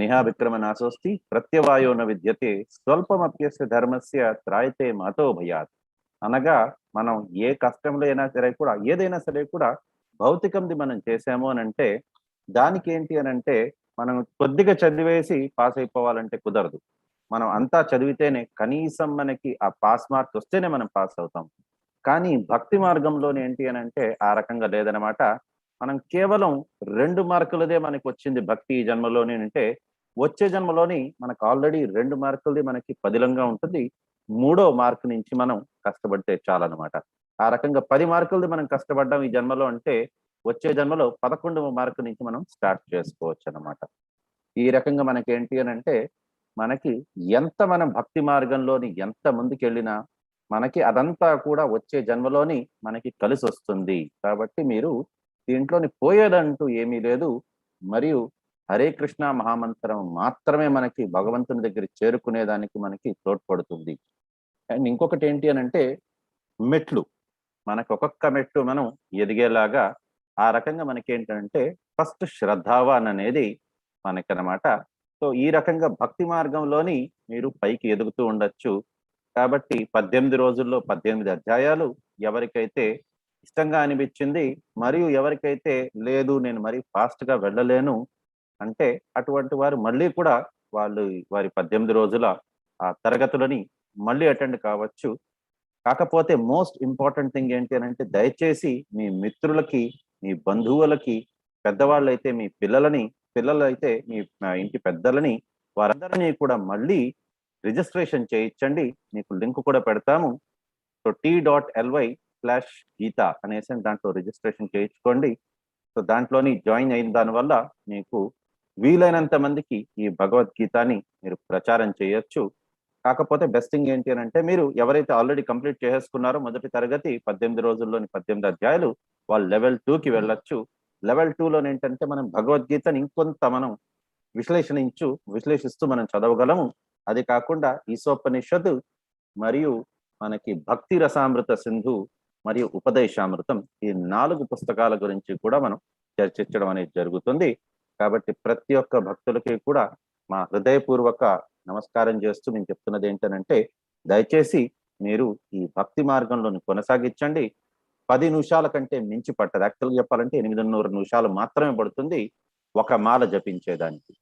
నిహా విక్రమ నాశోస్తి ప్రత్యవాయో న విద్యతే స్వల్పమప్యస్య ధర్మస్య త్రాయతే మతో భయాత్. అనగా మనం ఏ కష్టంలో అయినా సరే కూడా, ఏదైనా సరే కూడా భౌతికంది మనం చేసాము అని అంటే దానికి ఏంటి అని అంటే మనం కొద్దిగా చదివేసి పాస్ అయిపోవాలంటే కుదరదు. మనం అంతా చదివితేనే కనీసం మనకి ఆ పాస్ మార్క్ వస్తేనే మనం పాస్ అవుతాం. కానీ భక్తి మార్గంలోని ఏంటి అని అంటే ఆ రకంగా లేదనమాట. మనం కేవలం 2 మార్కులదే మనకి వచ్చింది భక్తి ఈ జన్మలోని అంటే, వచ్చే జన్మలోని మనకు ఆల్రెడీ 2 మార్కులది మనకి పదిలంగా ఉంటుంది. 3వ మార్కు నుంచి మనం కష్టపడితే చాలన్నమాట. ఆ రకంగా 10 మార్కులది మనం కష్టపడ్డాం ఈ జన్మలో అంటే, వచ్చే జన్మలో 11వ మార్కు నుంచి మనం స్టార్ట్ చేసుకోవచ్చు అన్నమాట. ఈ రకంగా మనకి ఏంటి అని అంటే, మనకి ఎంత మనం భక్తి మార్గంలోని ఎంత ముందుకెళ్ళినా మనకి అదంతా కూడా వచ్చే జన్మలోని మనకి కలిసి వస్తుంది. కాబట్టి మీరు దీంట్లోని పోయేదంటూ ఏమీ లేదు. మరియు హరే కృష్ణ మహామంత్రం మాత్రమే మనకి భగవంతుని దగ్గర చేరుకునేదానికి మనకి తోడ్పడుతుంది. అండ్ ఇంకొకటి ఏంటి అని అంటే, మెట్లు మనకు ఒక్కొక్క మెట్టు మనం ఎదిగేలాగా ఆ రకంగా మనకి ఏంటంటే ఫస్ట్ శ్రద్ధావాన్ అనేది మనకనమాట. సో ఈ రకంగా భక్తి మార్గంలోని మీరు పైకి ఎదుగుతూ ఉండొచ్చు. కాబట్టి 18 రోజుల్లో 18 అధ్యాయాలు ఎవరికైతే ఇష్టంగా అనిపించింది, మరియు ఎవరికైతే లేదు నేను మరీ ఫాస్ట్గా వెళ్ళలేను అంటే అటువంటి వారు మళ్ళీ కూడా వాళ్ళు వారి 18 రోజుల ఆ తరగతులని మళ్ళీ అటెండ్ కావచ్చు. కాకపోతే మోస్ట్ ఇంపార్టెంట్ థింగ్ ఏంటి అని అంటే, దయచేసి మీ మిత్రులకి, మీ బంధువులకి, పెద్దవాళ్ళైతే మీ పిల్లలని, పిల్లలైతే మీ ఇంటి పెద్దలని, వారందరినీ కూడా మళ్ళీ రిజిస్ట్రేషన్ చేయించండి. మీకు లింక్ కూడా పెడతాము. సో t.ly/Gita అనేసి దాంట్లో రిజిస్ట్రేషన్ చేయించుకోండి. సో దాంట్లోని జాయిన్ అయిన దానివల్ల మీకు వీలైనంత మందికి ఈ భగవద్గీతని మీరు ప్రచారం చేయొచ్చు. కాకపోతే బెస్ట్ థింగ్ ఏంటి అని అంటే, మీరు ఎవరైతే ఆల్రెడీ కంప్లీట్ చేసేసుకున్నారో మొదటి తరగతి 18 రోజుల్లోని 18 అధ్యాయాలు, వాళ్ళు లెవెల్ 2కి వెళ్ళొచ్చు. లెవెల్ 2లోని ఏంటంటే మనం భగవద్గీతని ఇంకొంత మనం విశ్లేషిస్తూ మనం చదవగలము. అది కాకుండా ఈశోపనిషత్తు మరియు మనకి భక్తి రసామృత సింధు మరియు ఉపదేశామృతం, ఈ 4 పుస్తకాల గురించి కూడా మనం చర్చించడం అనేది జరుగుతుంది. కాబట్టి ప్రతి ఒక్క భక్తులకి కూడా మా హృదయపూర్వక నమస్కారం చేస్తూ మేము చెప్తున్నది ఏంటనంటే, దయచేసి మీరు ఈ భక్తి మార్గంలోని కొనసాగించండి. 10 నిమిషాల కంటే మించి పట్టదు. యాక్చువల్గా చెప్పాలంటే 8.5 నిమిషాలు మాత్రమే పడుతుంది ఒక మాల జపించేదానికి.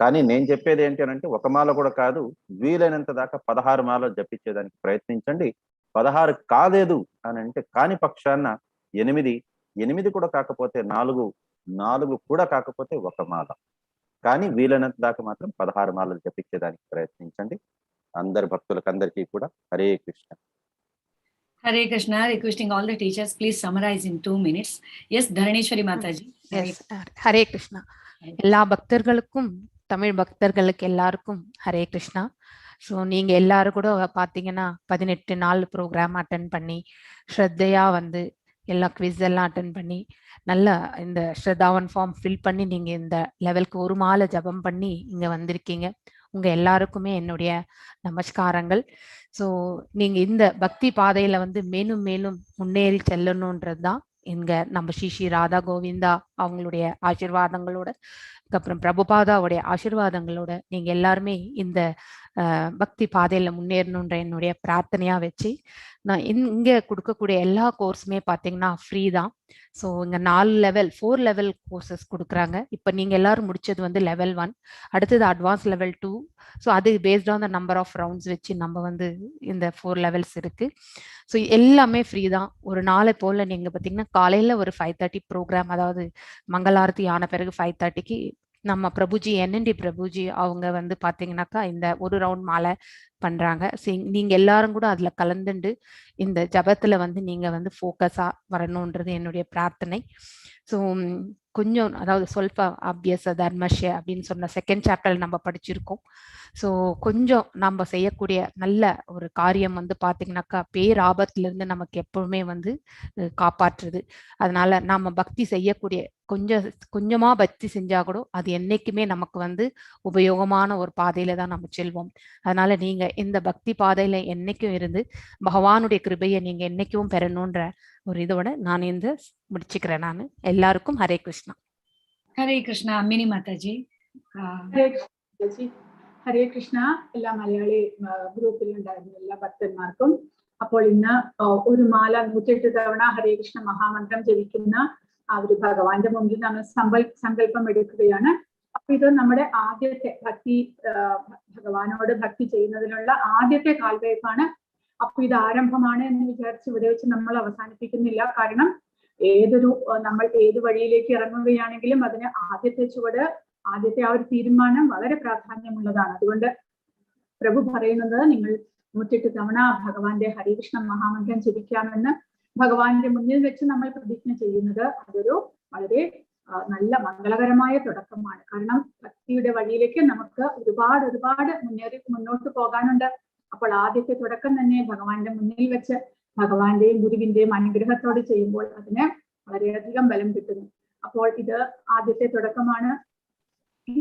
కానీ నేను చెప్పేది ఏంటి అని అంటే, ఒక మాల కూడా కాదు, వీలైనంత దాకా 16 మాలలు జపించేదానికి ప్రయత్నించండి. 16 కాలేదు అని అంటే కాని పక్షాన 8, 8 కూడా కాకపోతే 4, 4 కూడా కాకపోతే 1 మాల. కానీ వీలైనంత దాకా మాత్రం 16 మాలలు జపించేదానికి ప్రయత్నించండి. అందరి భక్తులకు అందరికీ కూడా Hare Krishna. Hare Krishna, requesting all the teachers, please summarize in 2 minutes. Yes, Dharaneshwari Mataji. Yes, Hare Krishna. எல்லா பக்தர்களுக்கும், தமிழ் பக்தர்களுக்கு எல்லாருக்கும் ஹரே கிருஷ்ணா. ஸோ நீங்க எல்லாரும் கூட பார்த்தீங்கன்னா 18 நாள் ப்ரோக்ராம் அட்டன் பண்ணி ஸ்ரத்தையா வந்து எல்லா குவிஸ் எல்லாம் அட்டன் பண்ணி நல்லா இந்த ஸ்ரத்தாவன் ஃபார்ம் ஃபில் பண்ணி நீங்க இந்த லெவலுக்கு ஒரு மாலை ஜபம் பண்ணி இங்க வந்திருக்கீங்க. உங்க எல்லாருக்குமே என்னுடைய நமஸ்காரங்கள். ஸோ நீங்க இந்த பக்தி பாதையில வந்து மேலும் மேலும் முன்னேறி செல்லணுன்றது தான் இங்க நம்ம ஸ்ரீ ஸ்ரீ ராதா கோவிந்தா அவங்களுடைய ஆசீர்வாதங்களோட, அதுக்கப்புறம் பிரபுபாதாவுடைய ஆசீர்வாதங்களோட நீங்க எல்லாருமே இந்த பக்தி பாதையில முன்னேறணுன்ற என்னுடைய பிரார்த்தனையா வச்சு நான் இங்க கொடுக்கக்கூடிய எல்லா கோர்ஸுமே பார்த்தீங்கன்னா ஃப்ரீ தான். ஸோ இங்க 4 லெவல் 4 லெவல் கோர்சஸ் கொடுக்குறாங்க. இப்போ நீங்க எல்லாரும் முடிச்சது வந்து லெவல் 1, அடுத்தது அட்வான்ஸ் லெவல் 2. ஸோ அது based on the number of rounds வச்சு நம்ம வந்து இந்த 4 லெவல்ஸ் இருக்கு. ஸோ எல்லாமே ஃப்ரீ தான். ஒரு நாளை போல நீங்க பார்த்தீங்கன்னா காலையில ஒரு 5:30 ப்ரோக்ராம், அதாவது மங்களாரத்தி ஆன பிறகு 5:30க்கு நம்ம பிரபுஜி என்என்டி பிரபுஜி அவங்க வந்து பாத்தீங்கன்னாக்கா இந்த ஒரு ரவுண்ட் மாலை பண்றாங்க. நீங்க எல்லாரும் கூட அதுல கலந்துண்டு இந்த ஜபத்துல வந்து நீங்க வந்து ஃபோக்கஸா வரணுன்றது என்னுடைய பிரார்த்தனை. ஸோ கொஞ்சம் அதாவது சொல்ப அபியச தர்மஷ்ய அப்படின்னு சொன்ன செகண்ட் சாப்டர் நம்ம படிச்சிருக்கோம். ஸோ கொஞ்சம் நம்ம செய்யக்கூடிய நல்ல ஒரு காரியம் வந்து பாத்தீங்கன்னாக்கா பேராபத்துல இருந்து நமக்கு எப்பவுமே வந்து காப்பாற்றுது. அதனால நாம பக்தி செய்யக்கூடிய கொஞ்சம் கொஞ்சமா பக்தி செஞ்சா கூட அது என்னைக்குமே நமக்கு வந்து உபயோகமான ஒரு பாதையில தான் நம்ம செல்வோம். அதனால நீங்க இந்த பக்தி பாதையில என்னைக்கும் இருந்து பகவானுடைய கிருபையை நீங்க என்னைக்கும் பெறணுன்ற ஒரு இதோட நான் இந்த முடிச்சுக்கிறேன். நான் எல்லாருக்கும் ஹரே கிருஷ்ணா. ஹரே கிருஷ்ணா. அம்மினி மாதாஜி. ഹരേ കൃഷ്ണ. ഹരേ കൃഷ്ണ. എല്ലാ മലയാളി ഗ്രൂപ്പിലുണ്ടായിരുന്ന എല്ലാ ഭക്തന്മാർക്കും. അപ്പോൾ ഇന്ന് ഒരു മാല 108 തവണ ഹരേ കൃഷ്ണ മഹാമന്ത്രം ജപിക്കുന്ന ആ ഒരു ഭഗവാന്റെ മുമ്പിൽ നമ്മൾ സങ്കല്പം എടുക്കുകയാണ്. അപ്പൊ ഇത് നമ്മുടെ ആദ്യത്തെ ഭക്തി, ഭഗവാനോട് ഭക്തി ചെയ്യുന്നതിനുള്ള ആദ്യത്തെ കാൽവയ്പ്പാണ്. അപ്പൊ ഇത് ആരംഭമാണ് എന്ന് വിചാരിച്ച് ഇവിടെ വെച്ച് നമ്മൾ അവസാനിപ്പിക്കുന്നില്ല. കാരണം ഏതൊരു നമ്മൾ ഏത് വഴിയിലേക്ക് ഇറങ്ങുകയാണെങ്കിലും അതിന് ആദ്യത്തെ ചുവട്, ആദ്യത്തെ ആ ഒരു തീരുമാനം വളരെ പ്രാധാന്യമുള്ളതാണ്. അതുകൊണ്ട് പ്രഭു പറയുന്നത് നിങ്ങൾ 108 തവണ ഭഗവാന്റെ ഹരികൃഷ്ണ മഹാമന്ത്രം ജപിക്കാമെന്ന് ഭഗവാന്റെ മുന്നിൽ വെച്ച് നമ്മൾ പ്രതിജ്ഞ ചെയ്യുന്നത് അതൊരു വളരെ നല്ല മംഗളകരമായ തുടക്കമാണ്. കാരണം ഭക്തിയുടെ വഴിയിലേക്ക് നമുക്ക് ഒരുപാട് ഒരുപാട് മുന്നേറി മുന്നോട്ട് പോകാനുണ്ട്. അപ്പോൾ ആദ്യത്തെ തുടക്കം തന്നെ ഭഗവാന്റെ മുന്നിൽ വെച്ച് ഭഗവാന്റെയും ഗുരുവിന്റെയും അനുഗ്രഹത്തോടെ ചെയ്യുമ്പോൾ അതിന് വളരെയധികം ബലം കിട്ടുന്നു. അപ്പോൾ ഇത് ആദ്യത്തെ തുടക്കമാണ്.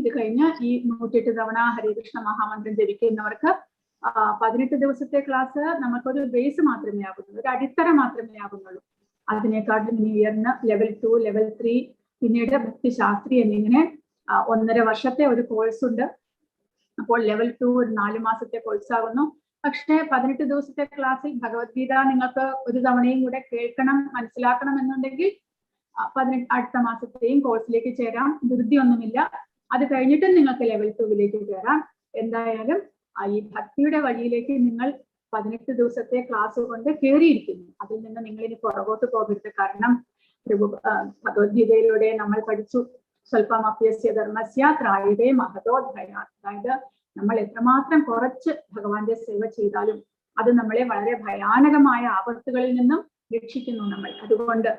ഇത് കഴിഞ്ഞ് ഈ 108 തവണ ഹരികൃഷ്ണ മഹാമന്ത്രം ജപിക്കുന്നവർക്ക് 18 ദിവസത്തെ ക്ലാസ് നമുക്കൊരു ബേസ് മാത്രമേ ആകുന്നുള്ളൂ, ഒരു അടിത്തറ മാത്രമേ ആകുന്നുള്ളൂ. അതിനേക്കാട്ടിലും ഇനി ഉയർന്ന ലെവൽ 2, ലെവൽ 3, പിന്നീട് ഭക്തിശാസ്ത്രി എന്നിങ്ങനെ 1.5 വർഷത്തെ ഒരു കോഴ്സ് ഉണ്ട്. അപ്പോൾ ലെവൽ 2 ഒരു 4 മാസത്തെ കോഴ്സ് ആകുന്നു. പക്ഷേ 18 ദിവസത്തെ ക്ലാസ്സിൽ ഭഗവത്ഗീത നിങ്ങൾക്ക് ഒരു തവണയും കൂടെ കേൾക്കണം, മനസ്സിലാക്കണം എന്നുണ്ടെങ്കിൽ അടുത്ത മാസത്തെയും കോഴ്സിലേക്ക് ചേരാം, ധൃതിയൊന്നുമില്ല. അത് കഴിഞ്ഞിട്ട് നിങ്ങൾക്ക് ലെവൽ 2-ലേക്ക് കയറാം. എന്തായാലും ഈ ഭക്തിയുടെ വഴിയിലേക്ക് നിങ്ങൾ 18 ദിവസത്തെ ക്ലാസ് കൊണ്ട് കയറിയിരിക്കുന്നു. അതിൽ നിന്ന് നിങ്ങൾ ഇനി പുറകോട്ട് പോകരുത്. കാരണം പ്രഭു ഭഗവത്ഗീതയിലൂടെ നമ്മൾ പഠിച്ചു, സ്വല്പം അഭ്യസ്യ ധർമ്മസ്യ ത്രായതേ മഹതോ ഭയാ. അതായത് നമ്മൾ എത്രമാത്രം കുറച്ച് ഭഗവാന്റെ സേവ ചെയ്താലും അത് നമ്മളെ വളരെ ഭയാനകമായ ആപത്തുകളിൽ നിന്നും രക്ഷിക്കുന്നു നമ്മൾ. അതുകൊണ്ട്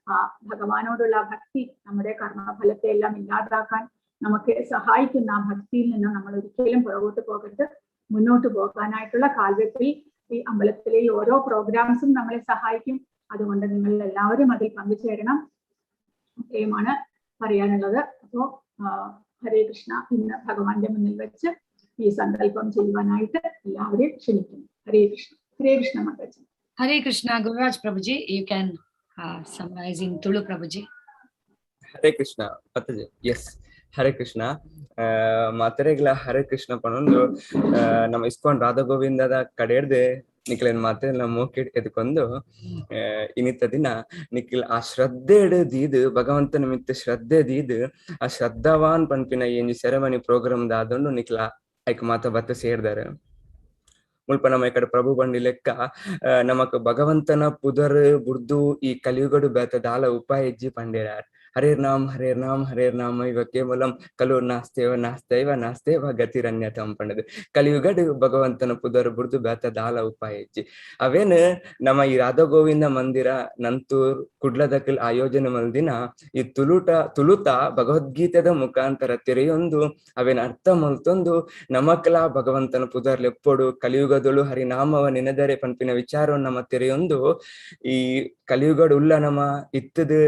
ആ ഭഗവാനോടുള്ള ഭക്തി നമ്മുടെ കർമ്മഫലത്തെ എല്ലാം ഇല്ലാതാക്കാൻ നമുക്ക് സഹായിക്കുന്ന ആ ഭക്തിയിൽ നിന്ന് നമ്മൾ ഒരിക്കലും പുറകോട്ട് പോകരുത്. മുന്നോട്ട് പോകാനായിട്ടുള്ള കാൽവെപ്പിൽ ഈ അമ്പലത്തിലെ ഈ ഓരോ പ്രോഗ്രാംസും നമ്മളെ സഹായിക്കും. അതുകൊണ്ട് നിങ്ങൾ എല്ലാവരും അതിൽ പങ്കുചേരണം. ഇത്രയുമാണ് പറയാനുള്ളത്. അപ്പോ ഹരേ കൃഷ്ണ. ഇന്ന് ഭഗവാന്റെ മുന്നിൽ വെച്ച് ഈ സങ്കല്പം ചെയ്യുവാനായിട്ട് എല്ലാവരെയും ക്ഷണിക്കുന്നു. ഹരേ കൃഷ്ണ. ഹരേ Krishna Mataji. Hare Krishna. Gururaj Prabhuji, you can summarize in Tulu, Prabhuji. Hare Krishna Mataji. S, Hare Krishna. ಮಾತೆರೆಗ್ಲ Hare Krishna ಪನೊಂದು ನಮ್ಮ ಇಸ್ಕಾನ್ ರಾಧಾ ಗೋವಿಂದದ ಕಡೆಯರ್ದೆ ನಿಕ್ಲೆನ್ ಮಾತೆಲ್ಲ ಮೋಕಿಡ್ ಎದ್ಕೊಂಡು ಇನ್ನಿತ ದಿನ ನಿಖಿಲ್ ಆ ಶ್ರದ್ಧೆ ದೀದ್ ಭಗವಂತನ ಮಿತ್ತ ಶ್ರದ್ಧೆ ದೀದ್ ಆ ಶ್ರದ್ಧಾವಾನ್ ಪನ್ಪಿನ ಏಂಜಿ ಸೆರೆಮನಿ ಪ್ರೋಗ್ರಾಮ್ ದಾದೊಂಡು ನಿಕ್ಲ ಐಕ್ ಮಾತ ಬತ್ತ ಸೇರ್ದಾರೆ. ಮುಲ್ಪ ನಮ್ಮ ಈ ಕಡೆ ಪ್ರಭು ಬಂಡಿ ಲೆಕ್ಕ ನಮಕ್ ಭಗವಂತನ ಪುದರ್ ಬುರ್ದು ಈ ಕಲಿಯುಗಡು ಬೇತ ದಾಲ ಉಪಾಯ ಹೆಜ್ಜಿ ಪಂಡೇರಾರ್. ಹರೇರ್ ನಾಮ್ ಹರೇರ್ ನಾಮ್ ಹರೇರ್ ನಾಮ ಇವ ಕೇವಲಂ ಕಲು ನಾಸ್ತೇವ ನಾಸ್ತೈವ ನಾಸ್ತೇವ ಗತಿರನ್ಯತಂ ಪಂಡದು. ಕಲಿಯುಗಡು ಭಗವಂತನ ಪುದರ್ ಬುರ್ದು ಬೇತ ದಾಲ ಉಪಾಯ ಹೆಜ್ಜಿ. ಅವೇನು ನಮ್ಮ ಈ ರಾಧಾ ಗೋವಿಂದ ಮಂದಿರ ನಂತೂರ್ ಕುಡ್ಲದಕಲ್ ಆಯೋಜನೆ ಮಲ್ದಿನ ಈ ತುಳುತ ಭಗವದ್ಗೀತೆದ ಮುಖಾಂತರ ತೆರೆಯೊಂದು ಅವೇನ ಅರ್ಥ ಮಲ್ತೊಂದು ನಮಕ್ಲ ಭಗವಂತನ ಪುದರ್ ಲೆಪ್ಪೊಡು ಕಲಿಯುಗದೊಳು ಹರಿನಾಮವ ನೆನೆದರೆ ಪನ್ಪಿನ ವಿಚಾರವನ್ನು ನಮ್ಮ ತೆರೆಯೊಂದು ಈ ಕಲಿಯುಗಡು ಉಲ್ಲ ನಮ ಇತ್ತದು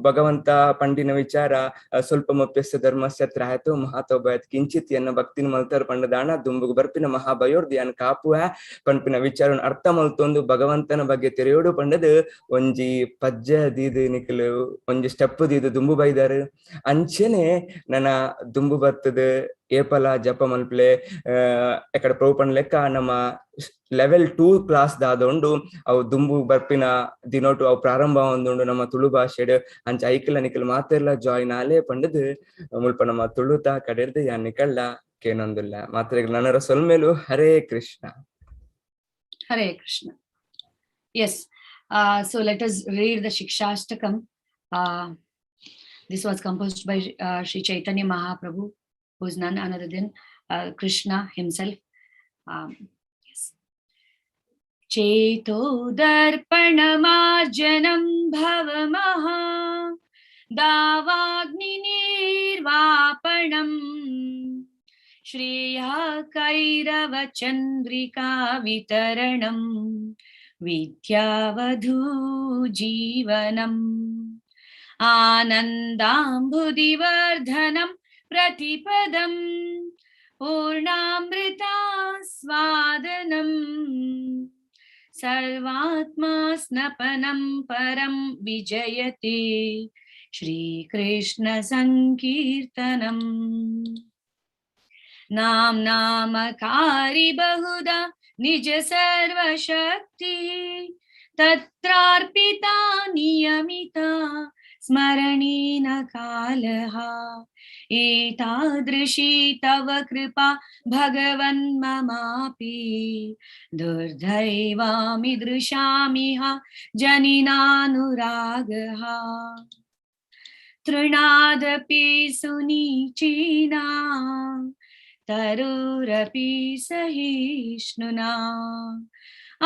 ಭಗವಂತ ಪಂಡಿನ ವಿಚಾರ ಸ್ವಲ್ಪ ಮಪ್ಯಸ್ಯ ಧರ್ಮಸ್ಯ ತ್ರಾಯತೋ ಮಹಾತೋ ಭಯತ್ ಕಿಂಚಿತ್ ಎನ್ನ ಭಕ್ತಿನ ಮಲ್ತರ್ ಪಂಡದಾಣ ದುಂಬುಗು ಬರ್ಪಿನ ಮಹಾಭಯೋರ್ದಿ ಅನ್ ಕಾಪುವ ಪನ್ಪಿನ ವಿಚಾರವನ್ನು ಅರ್ಥ ಮಲ್ತೊಂದು ಭಗವಂತನ ಬಗ್ಗೆ ತೆರೆಯೋಡು ಪಂಡದು ಒಂಜಿ ಪಜ್ಜ ದೀದು ನಿಕ್ಲು ಒಂಜಿ ಸ್ಟೆಪ್ ದೀದು ದುಂಬು ಬೈದಾರು. ಅಂಚೆನೆ ನನ್ನ ದುಂಬು ಬರ್ತದ ಏಪಲ ಜಪ ಮಲ್ಪ್ಲೆ ಎಕಡೆ ಪ್ರಭು ಪಂಡ ಲೆಕ್ಕ ನಮ್ಮ ಲೆವೆಲ್ 2 ಕ್ಲಾಸ್ ದಾದೊಂಡು ಅವು ದುಂಬು ಬರ್ಪಿನ ದಿನೋಟು ಅವು ಪ್ರಾರಂಭ ಒಂದುಂಡು ನಮ್ಮ ತುಳು ಭಾಷೆಡ್ ಅಂಚ ಐಕಲ ನಿಕಲ್ ಮಾತೆಲ್ಲ ಜಾಯಿನ್ ಆಲೆ ಪಂಡದು ಮುಲ್ಪ ನಮ್ಮ ತುಳುತ ಕಡೆರ್ದು ಯಾನ್ ನಿಕಳ್ಳ ಕೇನೊಂದುಲ್ಲ ಮಾತ್ರ ನನ್ನರ ಸೊಲ್ಮೇಲು. Hare Krishna. Hare Krishna. Yes. So let us read the Shikshashtakam. This was composed by Sri Chaitanya Mahaprabhu, who is none other than Krishna himself. Yes. Cheto darpanamarjanam bhavamaha davagni nirvapanam Shreya kairava chandrika vitaranam vidyavadhu jeevanam anandambudivardhanam pratipadam purnamrita svadanam sarvatma snapanam param vijayate Shri Krishna sankirtanam. Nam namakari bahuda nija sarva shakti tatrarpita niyamita स्मरणेन कालः। एतादृशी तव कृपा भगवन् ममापि दुर्दैवामिदृशामिह जनिनानुरागः। तृणादपि सुनीचीना तरुरपि सहिष्णुना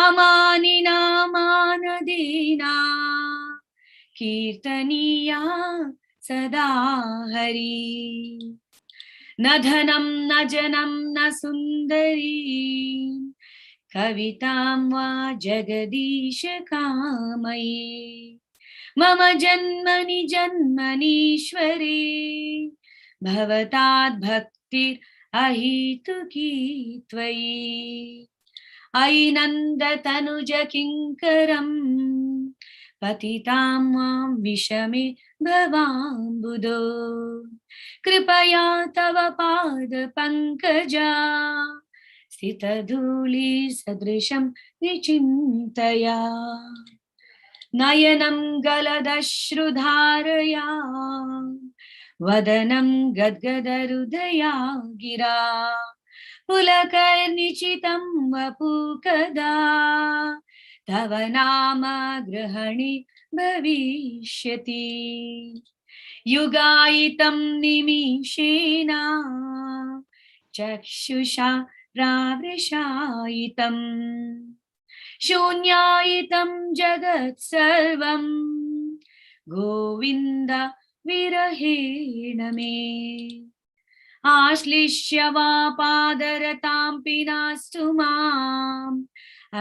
अमानिना मानदेना कीर्तनीया सदा हरि। न धनं न जनं न सुन्दरी कवितां वा जगदीश कामये। मम जन्मनि जन्मनीश्वरे भवताद् भक्तिर् अहेतुकी त्वयि। अयि नन्दतनुज किङ्करं पतितां मां विषमे भवाम्बुदो कृपया तव पादपङ्कजा स्थितधूलिसदृशं विचिन्तया। नयनं गलदश्रुधारया वदनं गद्गदहृदया गिरा पुलकर्निचितं वपुकदा तव नाम गृहणि भविष्यति। युगायितं निमिषेण चक्षुषा प्रावृषायितं शून्यायितं जगत्सर्वं गोविन्द विरहेण मे। आश्लिष्य वा पादरतां पिनास्तु माम्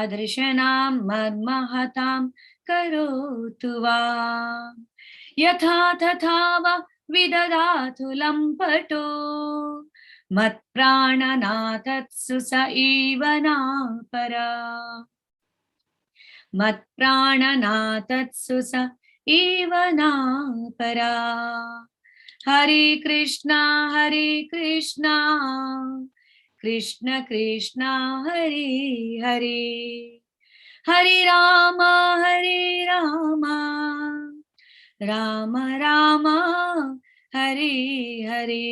अदर्शनां मर्महतां करोतु वा। यथा तथा वा विदधातु लम्पटो मत्प्राणनाथत्सु स एव नापरा। मत्प्राणनाथत्सु स एव नापरा। हरे कृष्णा हरे कृष्णा कृष्ण कृष्ण हरे हरे हरे राम हरे राम राम राम हरे हरे।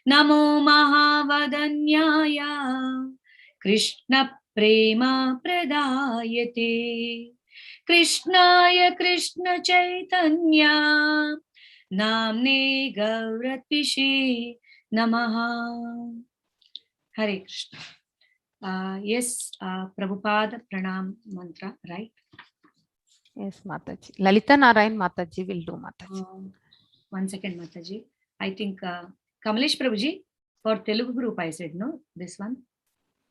नमो महावदन्याय कृष्ण प्रेम प्रदायते कृष्णाय कृष्ण चैतन्य नाम्ने गौरत्विषे नमः। Hare Krishna. Yes, Prabhupada Pranam mantra, right? Yes, Mataji. Lalita Narayan Mataji will do, Mataji. One second, Mataji. I think Kamalesh Prabhuji for Telugu group, I said, no, this one?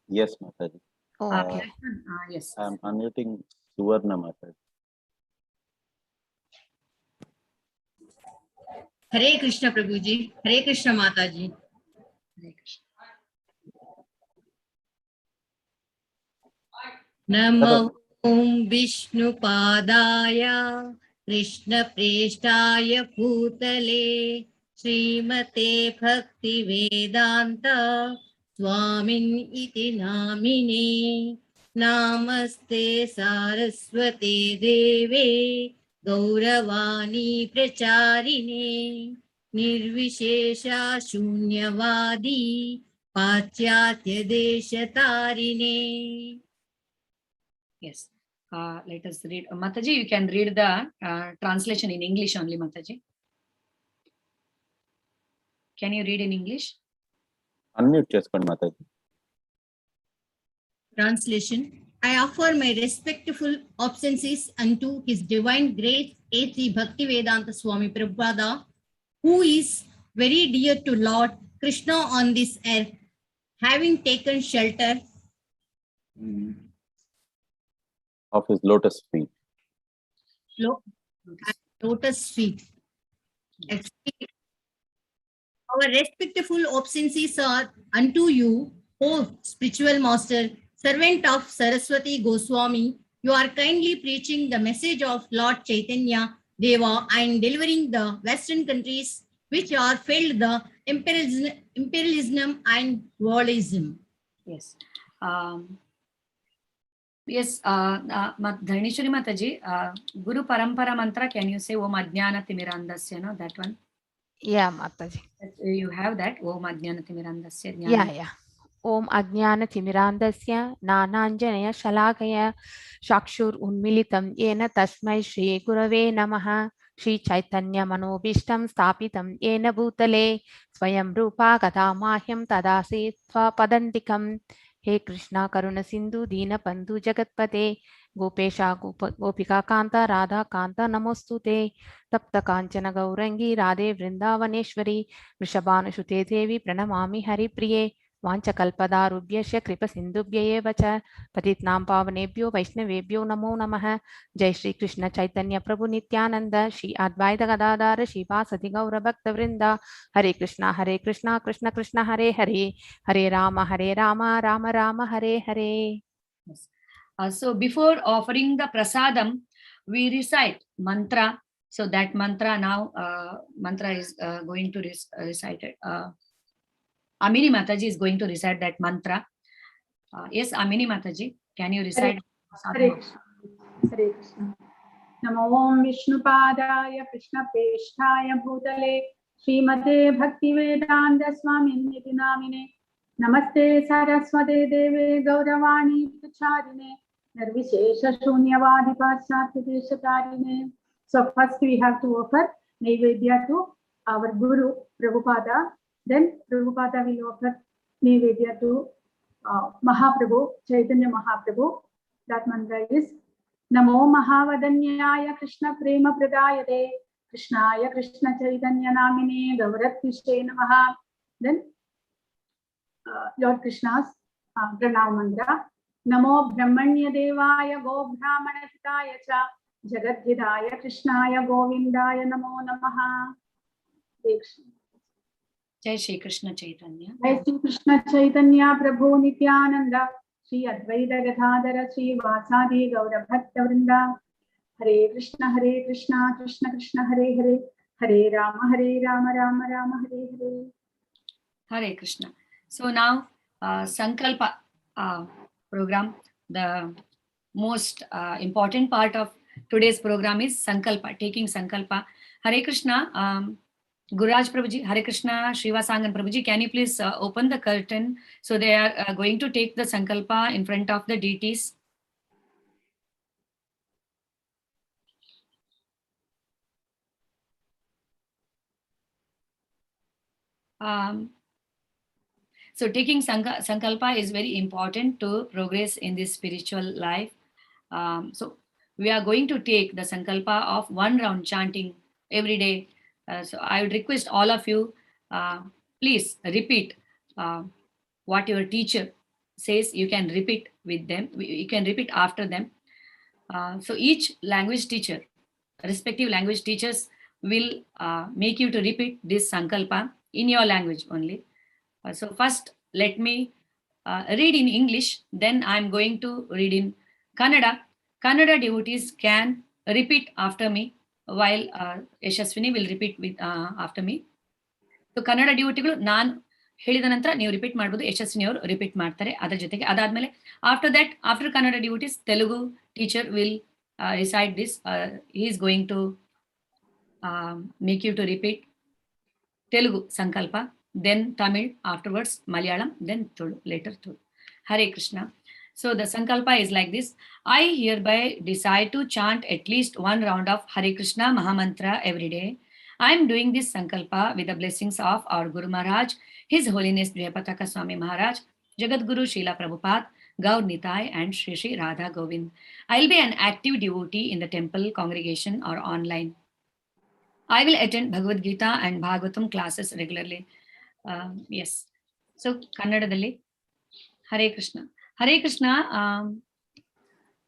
Yes, Mataji. Oh, okay. That one? Yes. I'm unmuting Suvarna Mataji. Hare Krishna Prabhuji, Hare Krishna Mataji. Hare Krishna. Namo Om Vishnu Padaya Krishna Preshtaya Bhutale Srimate Bhakti Vedanta Swamin Iti Namine. Namaste Saraswati Deve Gauravani Pracharine Nirvishesha Shunyavadi Pachyatya Deshatarine. Yes, let us read. Mataji, you can read the translation in English only, Mataji. Can you read in English? Unmute చేసుకోండి, Mataji. Translation. I offer my respectful obeisances unto His Divine Grace A.C. Bhaktivedanta Swami Prabhupada, who is very dear to Lord Krishna on this earth, having taken shelter of his lotus feet. Lotus feet. Actually, our respectful obeisances are unto you, O spiritual master, servant of Saraswati Goswami. You are kindly preaching the message of Lord Chaitanya Deva and delivering the Western countries which are filled the imperialism and worldism. Yes. Yes, Dharnishwari Mataji, Guru Parampara mantra, can you say Om Ajnana Timirandasya, no, that one? Yeah, Mataji. You have that, Om Ajnana Timirandasya. Yeah, yeah. Om Ajnana Timirandasya Nananjanaya Shalakaya Shakshur Unmilitam Yena Tasmai Shri Gurave Namaha Shri Chaitanya Manobishtam Sthapitam Yena Bhutale Swayam Rupa Gadamahyam Tadasi Padantikam. Hey Krishna Karuna Sindhu Deena Bandhu Jagatpate Gopesha Gopika Kanta Radha Kanta Namostute Tapta Kanchana Gaurangi Radhe Vrindavaneshwari Vrishabhanusute Devi Pranamami Haripriye Vanchakalpadarubhyasya Kripa Sindhubhya eva cha Patitnam Pavanebhyo Vaishnavebhyo Namo Namaha Jai Shri Krishna Chaitanya Prabhu Nityananda Shri Advaita Gadadhara Shivasati Gaura Bhakta Vrinda Hare Krishna Hare Krishna Krishna Krishna Hare Hare Hare Rama Hare Rama Rama Rama Hare Hare. Yes. So before offering the prasadam, we recite mantra. So that mantra now, mantra is going to recite it. Amini Mataji is going to recite that mantra. Yes, Amini Mataji, can you recite? Hare Krishna. Hare Krishna. Namo Om Vishnupadaya Krishna Peshtaya Bhutale Srimate Bhaktivedanta Swaminiti Namine Namaste Saraswate Deve Gauravani Pracharine Nirvishesha Shunyavadi Paschatya Deshatarine. So first we have to offer Naivedya to our Guru Prabhupada. Then Prabhupada will offer Naivedya to Mahaprabhu, Chaitanya Mahaprabhu. That mantra is Namo Mahavadanyaya Krishna Prema Pradayate Krishnaya Krishna Chaitanya Namine Gauratishe Namaha. Then Lord Krishna's Pranav mantra. Namo Brahmanya Devaya Go Brahmana Hitaya Cha Jagadhidaya Krishnaya Govindaya Namo Namaha. Krishna. Jai Shri Krishna Chaitanya. Jai Shri Krishna Chaitanya Prabhu Nityananda Shri Advaita Gadadhara Shri Vasadi Gaura Bhakta Vrinda Hare Krishna Hare Krishna Krishna Krishna Hare Hare Hare Rama Hare Rama Rama Rama Hare Hare. Hare Krishna. So now Sankalpa program, the most important part of today's program is Sankalpa, taking Sankalpa. Hare Krishna. Gururaj Prabhuji, Hare Krishna, Srivasangan Prabhuji, can you please open the curtain? So they are going to take the Sankalpa in front of the deities. So taking Sankalpa is very important to progress in this spiritual life. So we are going to take the Sankalpa of one round chanting every day. So I would request all of you, please repeat what your teacher says. You can repeat with them. You can repeat after them. So each language teacher, respective language teachers will make you to repeat this Sankalpa in your language only. So first, let me read in English. Then I'm going to read in Kannada. Kannada devotees can repeat after me, while Yashaswini will repeat with after me. So Kannada devotees, ನಾನು ಹೇಳಿದ ನಂತರ ನೀವು repeat ಮಾಡಬಹುದು, ಯಶಸ್ವಿನಿ ಅವರು repeat ಮಾಡ್ತಾರೆ ಅದರ ಜೊತೆಗೆ. ಅದಾದ್ಮೇಲೆ after that, after Kannada devotees, Telugu teacher will recite this. He is going to make you to repeat Telugu Sankalpa, then Tamil, afterwards Malayalam, then Tulu, later Tulu. Hare Krishna. So the Sankalpa is like this. I hereby decide to chant at least one round of Hare Krishna Mahamantra every day. I am doing this Sankalpa with the blessings of our Guru Maharaj, His Holiness Jayapataka Swami Maharaj, Jagat Guru Srila Prabhupada, Gaur Nitai and Shri Shri Radha Govind. I will be an active devotee in the temple, congregation or online. I will attend Bhagavad Gita and Bhagavatam classes regularly. Yes. So Kannadadalli Hare Krishna. Hare Krishna.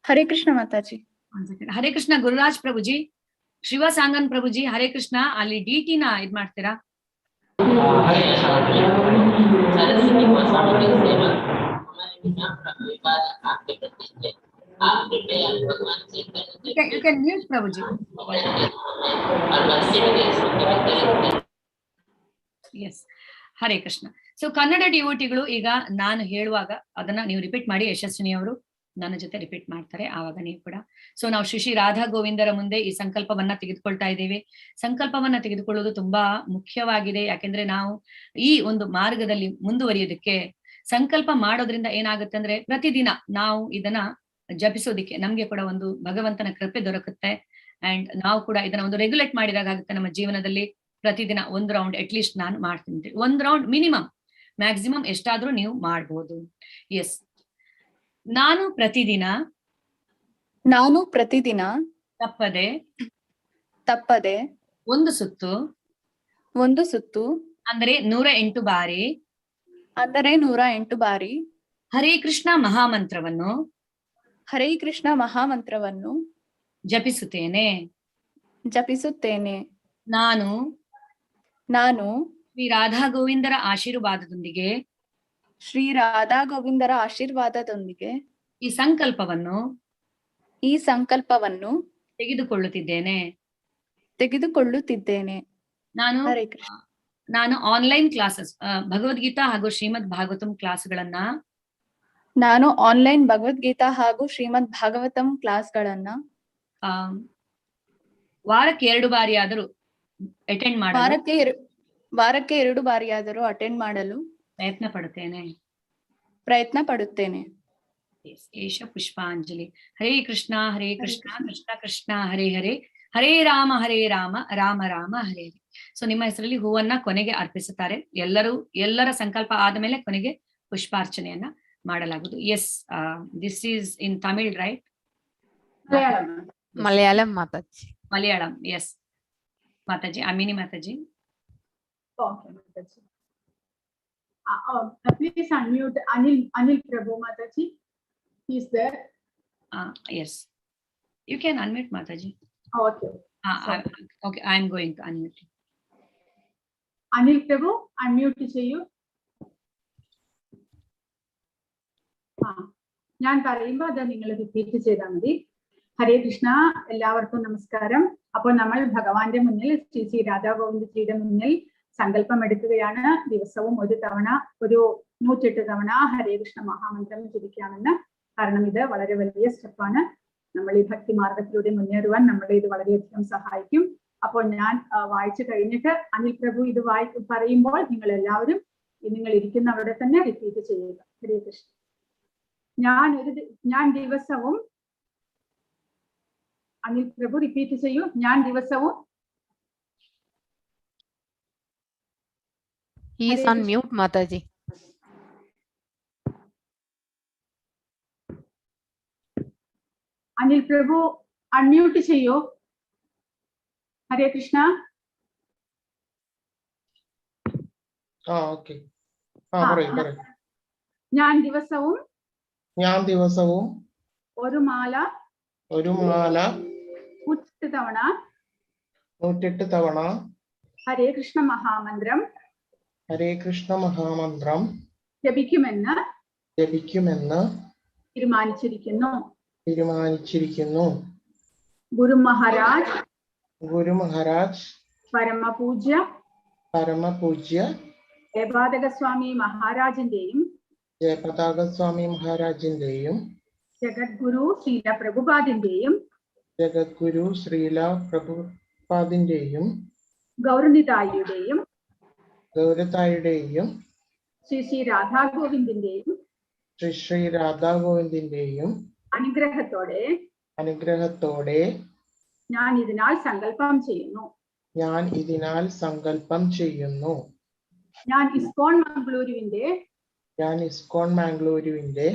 Hare Krishna Mataji. One second. Hare Krishna Gururaj Prabhuji, Shiva Sangan Prabhuji, Hare Krishna. Ali DT na id ಮಾಡ್ತೀರಾ? You can mute Prabhuji. Yes. Hare Krishna. So Kannada ಡಿವೋಟಿಗಳು ಈಗ ನಾನು ಹೇಳುವಾಗ ಅದನ್ನ ನೀವು repeat ಮಾಡಿ, ಯಶಸ್ವಿನಿ ಅವರು ನನ್ನ ಜೊತೆ ರಿಪೀಟ್ ಮಾಡ್ತಾರೆ, ಆವಾಗ ನೀವು ಕೂಡ. ಸೊ ನಾವು ಶ್ರೀ ಶ್ರೀ ರಾಧಾ ಗೋವಿಂದರ ಮುಂದೆ ಈ ಸಂಕಲ್ಪವನ್ನ ತೆಗೆದುಕೊಳ್ತಾ ಇದ್ದೇವೆ. ಸಂಕಲ್ಪವನ್ನ ತೆಗೆದುಕೊಳ್ಳುವುದು ತುಂಬಾ ಮುಖ್ಯವಾಗಿದೆ. ಯಾಕೆಂದ್ರೆ ನಾವು ಈ ಒಂದು ಮಾರ್ಗದಲ್ಲಿ ಮುಂದುವರಿಯೋದಕ್ಕೆ ಸಂಕಲ್ಪ ಮಾಡೋದ್ರಿಂದ ಏನಾಗುತ್ತೆ ಅಂದ್ರೆ, ಪ್ರತಿದಿನ ನಾವು ಇದನ್ನ ಜಪಿಸೋದಿಕ್ಕೆ ನಮ್ಗೆ ಕೂಡ ಒಂದು ಭಗವಂತನ ಕೃಪೆ ದೊರಕುತ್ತೆ. ಅಂಡ್ ನಾವು ಕೂಡ ಇದನ್ನ ಒಂದು ರೆಗ್ಯುಲೇಟ್ ಮಾಡಿದಾಗ ಆಗುತ್ತೆ ನಮ್ಮ ಜೀವನದಲ್ಲಿ. ಪ್ರತಿದಿನ ಒಂದು ರೌಂಡ್ ಅಟ್ಲೀಸ್ಟ್ ನಾನು ಮಾಡ್ತೀನಿ, ಒಂದ್ ರೌಂಡ್ ಮಿನಿಮಮ್, ಮ್ಯಾಕ್ಸಿಮಮ್ ಎಷ್ಟಾದ್ರೂ ನೀವು ಮಾಡ್ಬೋದು. ಎಸ್, ನಾನು ಪ್ರತಿದಿನ, ನಾನು ಪ್ರತಿದಿನ, ತಪ್ಪದೆ, ತಪ್ಪದೆ, ಒಂದು ಸುತ್ತು, ಒಂದು ಸುತ್ತು, ಅಂದರೆ 108 ಬಾರಿ, ಅಂದರೆ 108 ಬಾರಿ, ಹರೇ ಕೃಷ್ಣ ಮಹಾಮಂತ್ರವನ್ನು, ಹರೇ ಕೃಷ್ಣ ಮಹಾಮಂತ್ರವನ್ನು, ಜಪಿಸುತ್ತೇನೆ, ಜಪಿಸುತ್ತೇನೆ. ನಾನು, ನಾನು, ಶ್ರೀ ರಾಧಾ ಗೋವಿಂದರ ಆಶೀರ್ವಾದದೊಂದಿಗೆ, ಶ್ರೀ ರಾಧಾ ಗೋವಿಂದರ ಆಶೀರ್ವಾದದೊಂದಿಗೆ, ಈ ಸಂಕಲ್ಪವನ್ನು, ಈ ಸಂಕಲ್ಪವನ್ನು, ತೆಗೆದುಕೊಳ್ಳುತ್ತಿದ್ದೇನೆ, ತೆಗೆದುಕೊಳ್ಳುತ್ತಿದ್ದೇನೆ. ನಾನು ಹರೇ ಕೃಷ್ಣ. ನಾನು ಆನ್ಲೈನ್ ಕ್ಲಾಸಸ್ ಭಗವದ್ಗೀತಾ ಹಾಗೂ ಶ್ರೀಮದ್ ಭಾಗವತಂ ಕ್ಲಾಸ್ಗಳನ್ನ, ನಾನು ಆನ್ಲೈನ್ ಭಗವದ್ಗೀತಾ ಹಾಗೂ ಶ್ರೀಮದ್ ಭಾಗವತಂ ಕ್ಲಾಸ್ಗಳನ್ನ, ವಾರಕ್ಕೆ 2 ಬಾರಿಯಾದರೂ ಅಟೆಂಡ್ ಮಾಡಲು, ವಾರಕ್ಕೆ 2 ಬಾರಿಯಾದರೂ ಅಟೆಂಡ್ ಮಾಡಲು ಪ್ರಯತ್ನ ಪಡುತ್ತೇನೆ, ಪ್ರಯತ್ನ ಪಡುತ್ತೇನೆ. ಏಷ ಪುಷ್ಪಾಂಜಲಿ. ಹರೇ ಕೃಷ್ಣ ಹರೇ ಕೃಷ್ಣ ಕೃಷ್ಣ ಕೃಷ್ಣ ಹರೇ ಹರೇ, ಹರೇ ರಾಮ ಹರೇ ರಾಮ ರಾಮ ರಾಮ ಹರೇ ಹರೇ. ಸೊ ನಿಮ್ಮ ಹೆಸರಲ್ಲಿ ಹೂವನ್ನ ಕೊನೆಗೆ ಅರ್ಪಿಸುತ್ತಾರೆ ಎಲ್ಲರೂ. ಎಲ್ಲರ ಸಂಕಲ್ಪ ಆದ ಮೇಲೆ ಕೊನೆಗೆ ಪುಷ್ಪಾರ್ಚನೆಯನ್ನ ಮಾಡಲಾಗುವುದು. Yes, this is in Tamil, right? Malayalam Mataji. Malayalam, yes Mataji, Amini Mataji. Okay Mataji. Please unmute Anil, Anil Prabhu Mataji. He is there. Yes, you can unmute Mataji. Okay. Okay, I am going to unmute. Anil Prabhu unmute ചെയ്യൂ. ഞാൻ പറയുമ്പോ അത് നിങ്ങൾ repeat ചെയ്താൽ മതി. ഹരേ കൃഷ്ണ, എല്ലാവർക്കും നമസ്കാരം. അപ്പോൾ നമ്മൾ ഭഗവാന്റെ മുന്നിൽ, ശ്രീ ശ്രീ രാധാ ഗോവിന്ദജിയുടെ മുന്നിൽ സങ്കല്പം എടുക്കുകയാണ്. ദിവസവും ഒരു തവണ, ഒരു 108 തവണ ഹരേ കൃഷ്ണ മഹാമന്ത്രം ജപിക്കാമെന്ന്. കാരണം ഇത് വളരെ വലിയ സ്റ്റെപ്പാണ്. നമ്മൾ ഈ ഭക്തി മാർഗത്തിലൂടെ മുന്നേറുവാൻ നമ്മളെ ഇത് വളരെയധികം സഹായിക്കും. അപ്പോൾ ഞാൻ വായിച്ചു കഴിഞ്ഞിട്ട് അനിൽ പ്രഭു ഇത് പറയുമ്പോൾ നിങ്ങൾ എല്ലാവരും നിങ്ങൾ ഇരിക്കുന്ന അവിടെ തന്നെ റിപ്പീറ്റ് ചെയ്യുക. ഹരേ കൃഷ്ണ. ഞാൻ ദിവസവും, അനിൽ പ്രഭു റിപ്പീറ്റ് ചെയ്യൂ, ഞാൻ ദിവസവും. He is on mute, Mataji. Anil Prabhu unmute ചെയ്യൂ. ഹരേ കൃഷ്ണ. ഓക്കെ. പറയൂ പറയൂ. ഞാൻ ദിവസവും, ഞാൻ ദിവസവും ഒരു മാല, ഒരു മാല 108 തവണ, 108 തവണ ഹരേ കൃഷ്ണ മഹാമന്ത്രം, ഹരേ കൃഷ്ണ മഹാമന്ത്രം ജപിക്കുമെന്ന്, ജപിക്കുമെന്ന് തീരുമാനിച്ചിരിക്കുന്നു, തീരുമാനിച്ചിരിക്കുന്നു. ഗുരു മഹാരാജ്, ഗുരു മഹാരാജ്, പരമപൂജ്യ, പരമപൂജ്യ ജയപതാകസ്വാമി മഹാരാജിന്റെയും, ജയപതാകസ്വാമി മഹാരാജിന്റെയും, ജഗദ്ഗുരു ശ്രീല പ്രഭുപാദിന്റെയും, ജഗദ്ഗുരു ശ്രീല പ്രഭുപാദിന്റെയും, ഗൗരനിതായിയുടെയും, ഗൗരതായിയുടെയും, ശ്രീ ശ്രീ രാധാഗോവിന്ദിന്റെയും, ശ്രീ ശ്രീ രാധാഗോവിന്ദിന്റെയും അനുഗ്രഹത്തോടെ, അനുഗ്രഹത്തോടെ ഞാൻ ഇതിനാൽ സങ്കല്പം ചെയ്യുന്നു, ഞാൻ ഇതിനാൽ സങ്കല്പം ചെയ്യുന്നു. ഞാൻ ഇസ്കോൺ മംഗളൂരുവിന്റെ, ഞാൻ ഇസ്കോൺ മാംഗ്ലൂരുവിന്റെ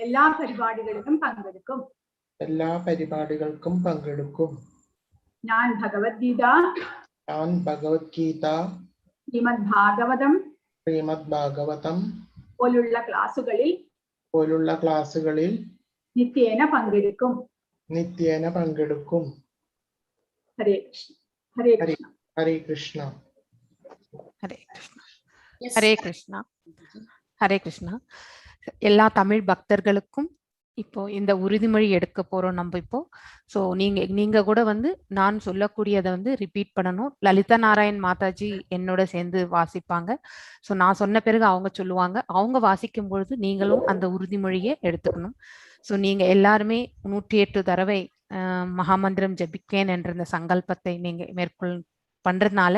എല്ലാ പരിപാടികളിലും പങ്കെടുക്കും, എല്ലാ പരിപാടികൾക്കും പങ്കെടുക്കും. ഞാൻ ഭഗവത്ഗീത, ഞാൻ ഭഗവത്ഗീത, ശ്രീമദ് ഭാഗവതം, ശ്രീമദ് ഭാഗവതം പോലുള്ള ക്ലാസുകളിൽ, പോലുള്ള ക്ലാസുകളിൽ നിത്യേന പങ്കെടുക്കും, നിത്യേന പങ്കെടുക്കും. ഹരേ കൃഷ്ണ. ഹരേ കൃഷ്ണ. ഹരേ കൃഷ്ണ. ഹരേ കൃഷ്ണ. ഹരേ കൃഷ്ണ. ஹரே கிருஷ்ணா. எல்லா தமிழ் பக்தர்களுக்கும் இப்போ இந்த உறுதிமொழி எடுக்க போறோம் நம்ம இப்போ. ஸோ நீங்க கூட வந்து நான் சொல்லக்கூடியதை வந்து ரிப்பீட் பண்ணணும். லலிதா நாராயண் மாதாஜி என்னோட சேர்ந்து வாசிப்பாங்க. ஸோ நான் சொன்ன பிறகு அவங்க சொல்லுவாங்க. அவங்க வாசிக்கும் பொழுது நீங்களும் அந்த உறுதிமொழியை எடுத்துக்கணும். ஸோ நீங்க எல்லாருமே 108 தடவை மகாமந்திரம் ஜபிக்கேன் என்ற இந்த சங்கல்பத்தை நீங்க மேற்கொள் பண்றதுனால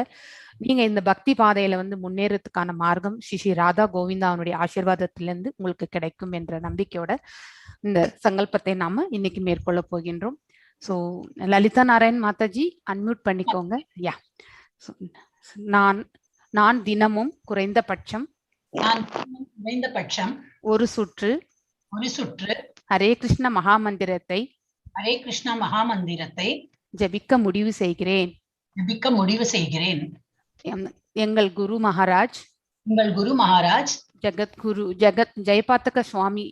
நீங்க இந்த பக்தி பாதையில வந்து முன்னேறதுக்கான மார்க்கம் ஸ்ரீ ஸ்ரீ ராதா கோவிந்தாவுடைய ஆசீர்வாதத்திலிருந்து உங்களுக்கு கிடைக்கும் என்ற நம்பிக்கையோட இந்த சங்கல்பத்தை நாம இன்னைக்கு மேற்கொள்ள போகின்றோம். ஸோ லலிதா நாராயண் மாதாஜி அன்மியூட் பண்ணிக்கோங்க. யா, நான் நான் தினமும் குறைந்தபட்சம் நான் குறைந்தபட்சம் ஒரு சுற்று ஒரு சுற்று ஹரே கிருஷ்ண மகாமந்திரத்தை ஹரே கிருஷ்ணா மகாமந்திரத்தை ஜபிக்க முடிவு செய்கிறேன். ஜபிக்க முடிவு செய்கிறேன். எங்கள் குரு மகாராஜ் உங்கள் குரு மகாராஜ் ஜகத்குரு ஜெகத் ஜெயபாத்தக சுவாமி